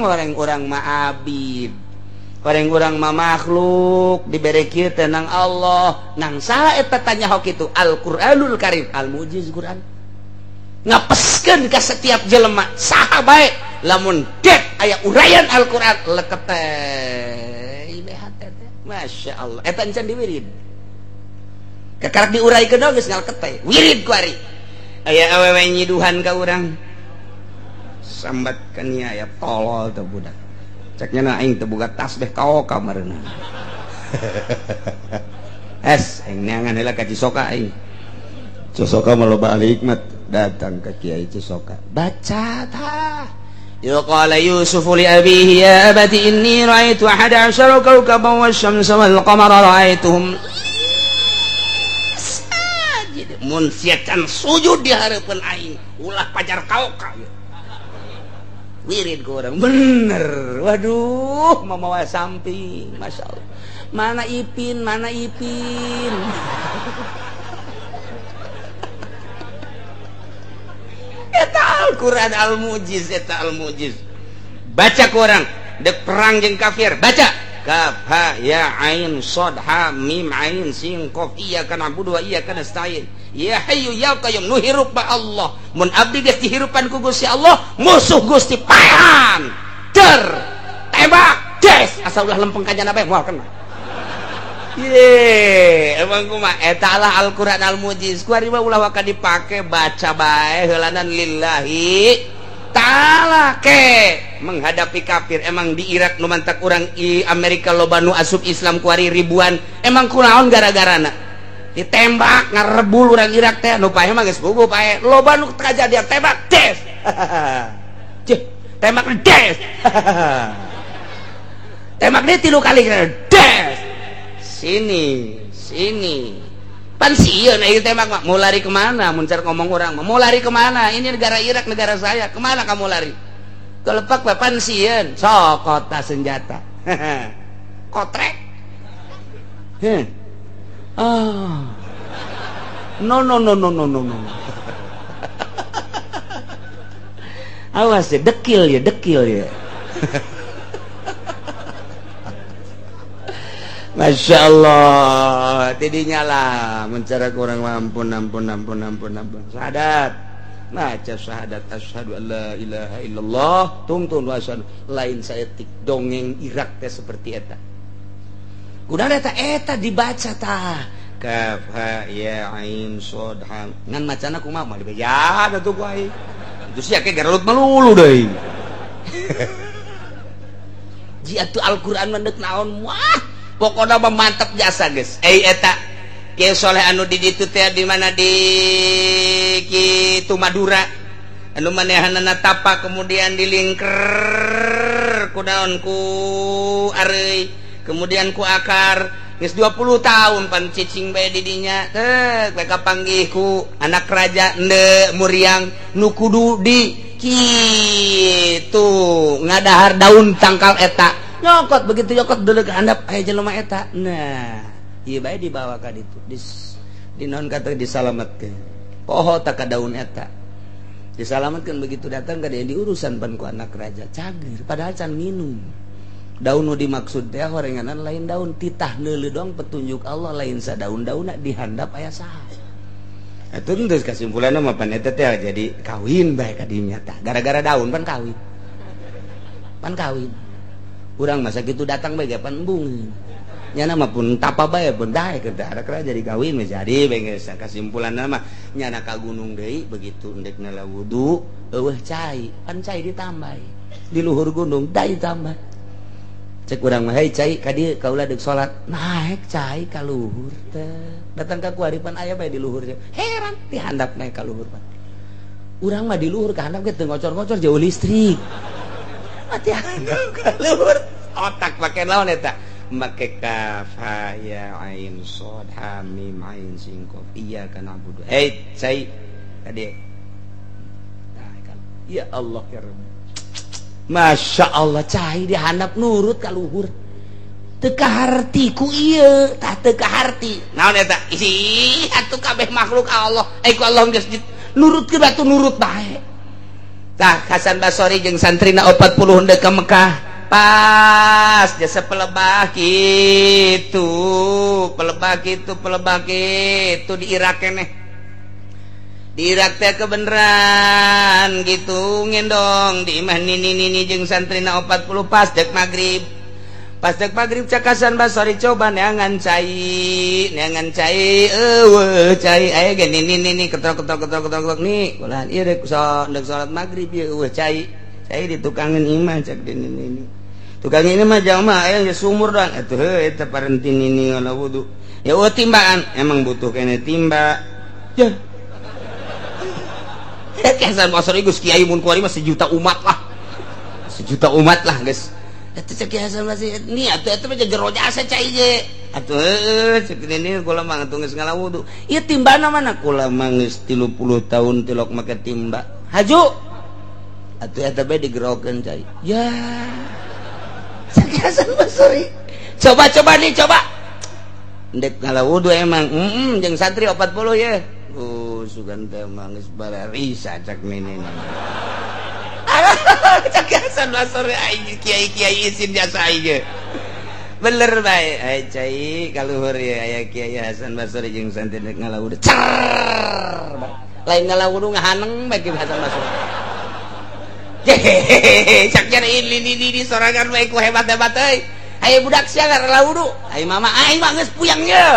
Orang-orang mah abid, orang-orang mah makhluk dibere kieu teh nang Allah, nang saha eta tanya hok kitu Al-Qur'anul Karim, al-mujiz Qur'an ngapeskeun ka setiap jelema saha bae lamun dek aya uraian Al-Qur'an leket teh Masya Allah eta encan diwirid kakarak diuraikeun geus ngaleket teh wirid ku ari aya awewe nyiduhan ka urang sambat kan aya tolol teh budak ceknya na aing teu boga tasbih kaoka mareuna es aing neangan heula ka Cisoka aing Cisoka mah loba ahli hikmat datang ke Kiai Cisoka baca tah ya qala Yusuf li abihi ya abati inni ra'aitu ahada asyara kawkaban wasyamsa wal qamara ra'aituhum sajid mun sia can sujud di hareupeun aing ulah pajar kaoka wirid ku urang bener waduh mamawa samping masyaallah mana Ipin mana Ipin eta Al-Qur'an al-mujiz eta al-mujiz baca ku urang dek perang jeung kafir baca kaf ha ya ain shad ha mim ain sin qaf iyyaka na'budu wa iyyaka nasta'in ya hayyu ya qayyum nu hirup ba Allah mun abdi geus dihirupan ku Gusti Allah musuh Gusti paehan der tembak des asal ulah lempeng ka jana bae moal kena ye emang kumaha eta lah Al-Qur'an al-mujiz ku ari mah ulah waka dipake baca bae heulanan lillahi ta'ala ke menghadapi kafir emang di Irak nu mantak urang i Amerika loba nu asup Islam ku ari ribuan emang kunaon gara-garana ditembak ngarebul urang Irak teh nu pae mah geus puguh pae loba nu kajadian tembak des cih tembak des tembak dia 3 kali des sini sini pan sieun ieu tembak mah mau lari kemana mun car ngomong urang mah mau lari kemana ini negara Irak negara saya kemana kamu lari kelepak bae pan sieun sok kota senjata kotrek heh ah no no no no no no no awas ya dekil ya dekil ya. Masya Allah tidinya lah mencara kurang ampun ampun ampun ampun ampun syahadat baca syahadat asyhadu alla ilaha illallah tungtun wa asyhadu lain saeutik dongeng Irak teh seperti eta kunaon eta eta dibaca tah kaf ha ya ain shad ha ngan macana kumaha mah dibeja atuh ku aing itu sia ke garelut melulu deui ji atuh Al-Qur'an mah deuk naon wah pokokna mah mantep jasa geus eta Kiai Soleh anu di ditu teh di mana di kitu Madura anu manehanana tapa kemudian dilingker ku daun ku areuy kemudian ku akar geus 20 tahun pan cicing bae di dinya teh bae kapanggih ku anak raja ende muriang nu kudu di kitu ngadahar daun tangkal eta nyokot begitu nyokot dulu ke handap aya jelema eta nah ieu bae dibawa ka ditu di naon kata disalametkeun poho tak ka daun eta disalametkeun begitu datang ka dia diurusan pan ku anak raja cager padahal can minum daun nu dimaksud teh horenganan lain daun titah neuleuh doang petunjuk Allah lain sadaun-daunna dihandap aya saha atuh geus kasimpulanna mah pan eta teh jadi kawin bae ka dinya tah gara-gara daun pan kawin urang masa gitu datang bae pan embung nyana mah pun tapa bae pun daek teh ada jadi kawin mah jadi bae geus kasimpulanna mah nyana ka gunung deui begitu endek nala wudu eueuh cai pan cai ditambah di luhur gunung dai tambah cek urang mah hei cai ka dieu kaula deuk salat naek cai ka luhur teh datang ka kuari pan aya bae di luhur heran di handap naek ka luhur pan urang mah di luhur ka handap ge teu ngocor-ngocor jauh listrik mati handap ka luhur otak make naon eta make kaf ha ya ain shad ha mim ain sin qaf iyyaka na'budu hei cai tadi nah kan ya Allah ya Rabb Masya Allah cai dihandap nurut ka luhur teu kaharti ku ieu tah teu kaharti naon eta ih atuh kabeh makhluk Allah ku Allah geus nurutkeun batu nurut bae tah Hasan Basori jeung santrina 40 henteu ka Mekah pas jasa pelebah kitu pelebah kitu pelebah kitu di Irak keneh Di Irak teh kebeneran gitu ngendong di imah nini-nini jeung santrina 40 pas dek magrib. Pas dek magrib cak Hasan Basri coba neangan cai eueuh cai aya ge nini-nini ketrok-ketrok ketrok-ketrok nih ulah ieu dek salat magrib ieu eueuh cai cai ditukangeun imah cak di nini-nini. Tukang ini mah jamaah aya geus sumur doang atuh heuh eta parenti nini ngala wudu. Ya eueuh timbaan emang butuh kene timba. Ya Hasan Basri geus kiai mun kuari mah sejuta umat lah. Sejuta umat lah geus. Eta cek Hasan Basri ni atuh eta mah jero jasa cai ge. Atuh heueuh cek nini kula mah atuh geus ngala wudu. Ieu timbana mana kula mah geus 30 tahun tilok make timba. Haju. Atuh eta bae digerokeun cai. Ya. Cek Hasan Basri. Coba-coba nih coba. Ndek ngala wudu emang jeung santri 40 ye. Sugan teh mah geus bararisa cak nini. Cak Hasan Basri aing kiai-kiai isin jasa aing. Bener bae ai cai kaluhur ye aya Kiai Hasan Basri jeung santri rek ngala wudu. Cer. Lain ngala wudu ngahaneng bae Ki Hasan Basri. Hehehe cak nyari ini di sorangan bae ku hebat-hebat euy. Aya budak sia ngala wudu. Ai mama aing mah geus puyang ye.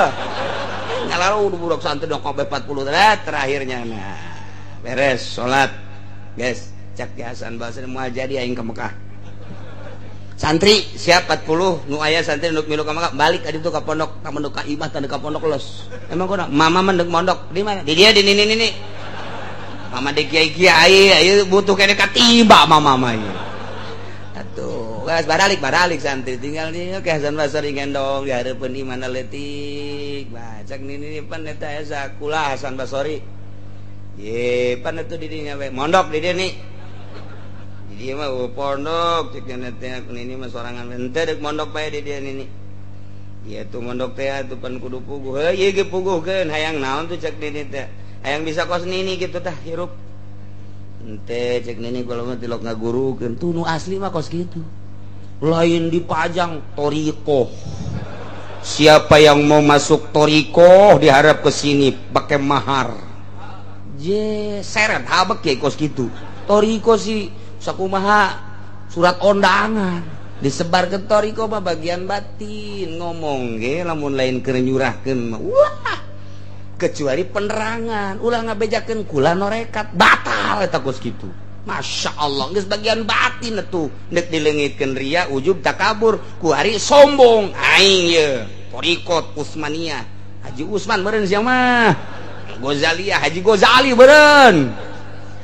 Ngalalu budak santri dong kabeh 40 terakhirnya nah beres salat guys cak Hasan Basri moal jadi aing ke Mekah santri siap 40 nu aya santri nu milu ka Mekah balik ka ditu ka pondok ka mondok ka imah tanda ka pondok los emang kunaon mama mah deuk mondok di mana di dia di nini nini mama di kiai kiai ieu butuh kene katiba mama mah ieu atuh geus baralik santri tinggal di ke Hasan Basri gendong di hareupeun imahna leutik cak nini pan eta asa kula Hasan Basri ye pan atuh di dinya we mondok di dieu nih di dieu mah pondok cek nya teh nini mah sorangan henteu deuk mondok bae di dieu nini ieu tuh mondok teh atuh pan kudu puguh heuh ieu ge puguhkeun hayang naon tuh cek nini teh hayang bisa kos nini kitu tah hirup henteu cek nini kula mah tilok ngagurukeun tuh nu asli mah kos kitu lain dipajang thoriqoh. Siapa yang mau masuk thoriqoh diharap ke sini pakai mahar. Je seret habek ya kos gitu. Thoriqoh sih sakumaha surat undangan disebar ke thoriqoh mah bagian batin ngomong ge lamun lain keur nyurahkeun mah wah kecuali penerangan ulah ngabejakeun kula norekat batal eta kos kitu. Masya Allah geus bagian batin atuh nek dileungitkeun ria ujub takabur ku ari sombong aing ye thoriqot Utsmaniyah Haji Usman meureun sia mah Ghazaliyah Haji Ghazali meureun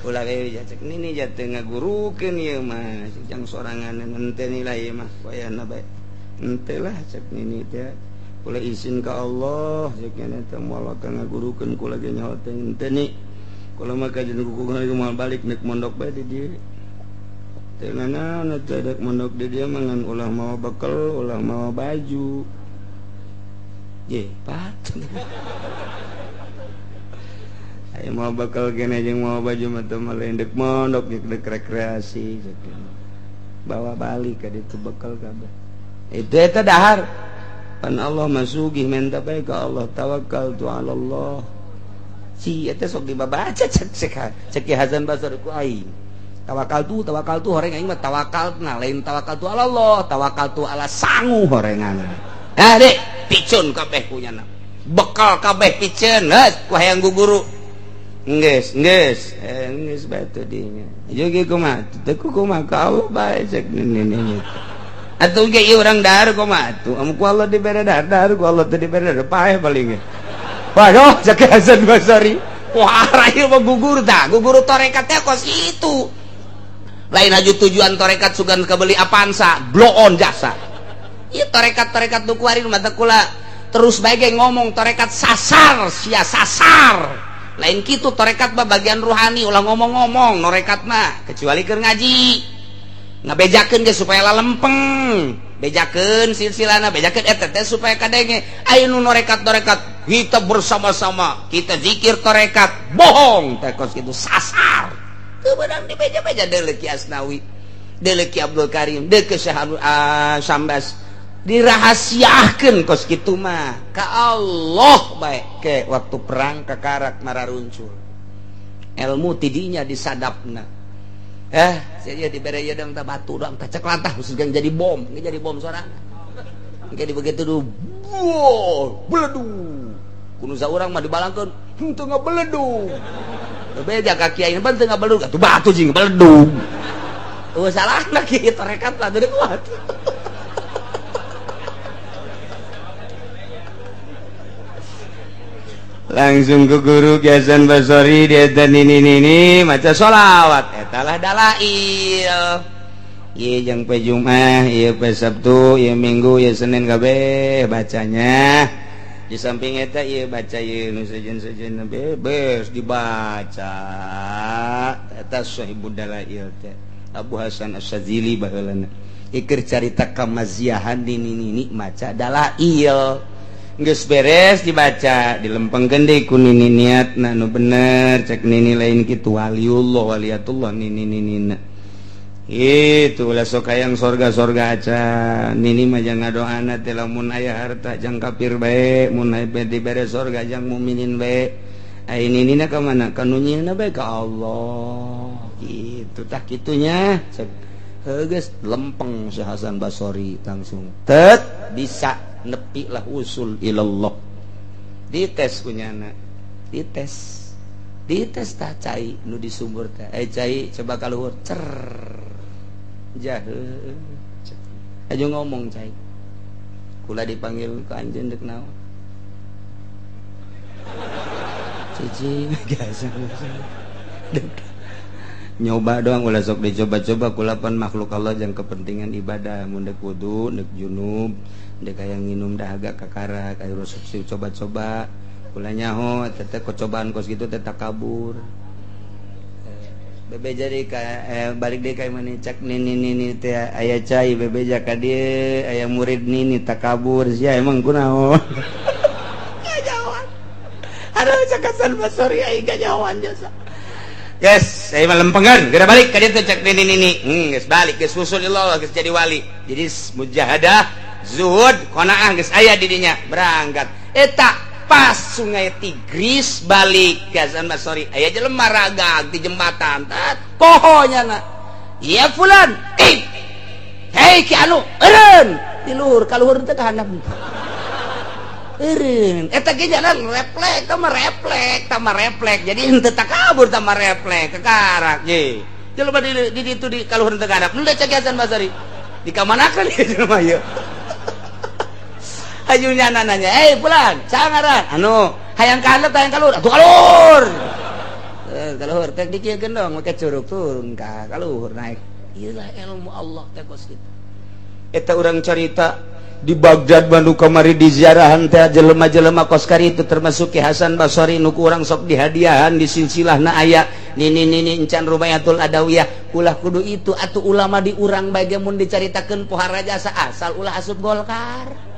ulah we cek nini jatuh ngagurukeun ieu mah jang sorangan henteu nilai ieu mah wayahna bae henteu lah cek nini teh kula izin ka Allah cek nini teh moal ka ngagurukeun kula ge nyaho teh henteu ni kula mah kajian kuku moal balik nek mondok bae di dieu teh nanaon teh dek mondok di dieu mah ngan ulah mawa bekel ulah mawa baju ye pat aya mawa bekel kene jeung mawa baju mah teh mah lain dek mondok dek rekreasi bawa balik ka ditu bekel kabeh itu eta dahar pan Allah mah sugih menta bae ka Allah tawakal tu ala Allah si eta sok dibabaca cek cek Hasan Basri ku aing tawakal tu horeng aing mah tawakal nah lain tawakal tu ala Allah tawakal tu ala sangu horengan ah dek picun kabeh punyana bekal kabeh piceun geus ku hayang guguru geus geus geus batu dinya ieu ge kumaha teu kumaha ka Allah bae cek nini atuh ge ieu urang dahar kumaha atuh amun ku Allah dibere dahar dahar ku Allah teu dibere dahar paeh paling ge. Waduh, cek Hasan Basri. Wah, ieu mah gugur tah, gugur tarekat teh kos itu. Lain aju tujuan tarekat sugan kebeli Avanza, blow on jasa. Ieu tarekat-tarekat nu kuari mata kula terus bae ge ngomong tarekat sasar, sia sasar. Lain kitu tarekat mah bagian ruhani ulah ngomong-ngomong norekat mah kecuali keur ngaji. Ngabejakeun ge supaya lalempeng. Bejakeun silsilana, bejakeun eta teh supaya kadenge. Aya nu norekat-norekat kita bersama-sama, kita zikir tarekat, bohong teh kos kitu sasar. Teu beunang dibeja-beja deuleu Ki Asnawi, deuleu Ki Abdul Karim, deuleu Syekh Sambas. Dirahasiakeun kos kitu mah ka Allah bae ke waktu perang kakarak mararuncul. Ilmu tidinya disadapna. Saya dibere ieu dang tah batu doang tah cek lantah khusus jadi bom, jadi bom sorangan. Jadi begitu duh, beledu. Kuno saurang mah dibalangkeun, henteu ngabeledug. Bebeja ka kiai ban teu ngabeledug, atuh batu jeung beledug. Eueuh salahna kieu tarekat lah deui kuat. Langsung ke guru Ki Hasan Basori dia dan ini maca sholawat eta lah dalail. Ieu jeung pe Jumat, ieu pe Sabtu, ieu Minggu, ieu Senin kabeh bacanya. Di samping eta ieu baca ieu nu sejen-sejen bebas dibaca. Eta sahibud dalail teh Abu Hasan Asy-Syadzili baheulana. Iker carita kamaziahan di nini maca dalail. Geus beres dibaca dilempengkeun deui ku nini niatna nu bener cek nini lain kitu waliullah waliyatullah nini ninina. Itu ulah sok hayang sorga-sorga acan nini mah jang ngadoana teh lamun aya harta jang kafir bae mun aya dibere sorga jang mukminin bae. Ai ninina ka mana? Ka nu nyieunna bae ka Allah. Kitu tah kitunya cek heuh geus lempeng si Hasan Basori langsung tet bisa nepi lah usul ilallah. Dites kunyana, dites, dites tah cai nu di sumur teh. Cai coba kaluhur cer jahe. Aja ngomong cai. Kula dipanggil ke anjeun deuk naon? Cici biasa. Nyoba doang ulah sok dicoba-coba kulapan makhluk Allah jang kepentingan ibadah mun deuk wudu, deuk junub, dek hayang nginum dahaga kakara kayak rusuk sih coba-coba kula nyaho teteh kecobaan kos gitu teteh kabur bebe jadi ka balik deui ka imah cek nini nini teh aya cai bebe ja ka dieu aya murid nini takabur sia emang kunaon kajawan aduh cek Hasan Basori aing kajawan jasa guys saya mah lempengan geura balik ka dieu teh cek nini nini geus balik geus usul Allah geus jadi wali jadi mujahadah zuhud qanaah geus aya di dinya berangkat eta pas sungai Tigris balik Ki Hasan Basori aya jelema ragag di jembatan tat poho nya na ya fulan eh hei ki anu eureun di luhur ka luhur teh ka handap eureun eta ge jalan reflek tah mah reflek jadi henteu takabur tah mah reflek kekarak ye jelema di ditu di ka luhur teh ka handap nu cek Ki Hasan Basori dikamanakeun ieu jelema ieu ajunya nanya, eh pulang, sangaran, anu, hayang ka handap, hayang ka luhur, atuh ka luhur, ka luhur, teh dikieukeun dong, make curug turun ka luhur naik, ieulah ilmu Allah teh kos kitu. Eta urang carita di Baghdad Bandung kamari di ziarahan teh jelema-jelema kos karitu termasuk Ki Hasan Basori nu ku urang sok dihadiahan di silsilahna aya nini nini encan Rubayatul Adawiyah ulah kudu itu atuh ulama di urang bae ge mun dicaritakeun pohara jasa asal ulah asup Golkar.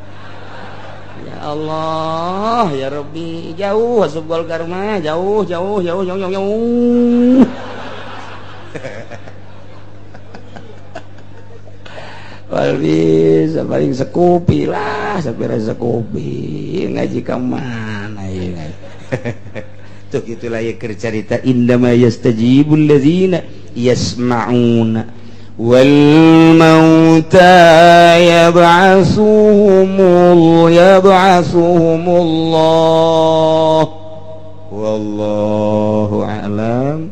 Ya Allah, ya Rabbi, jauh asup Golkar mah, jauh jauh jauh jauh jauh jauh. Wal bisa paling sekupi lah, sampai rasa kopi ngaji ka mana ieu. Tuh gitulah ya cerita indama yastajibul ladzina yasma'una wal mauta yab'asuhumullah wallahu a'lam.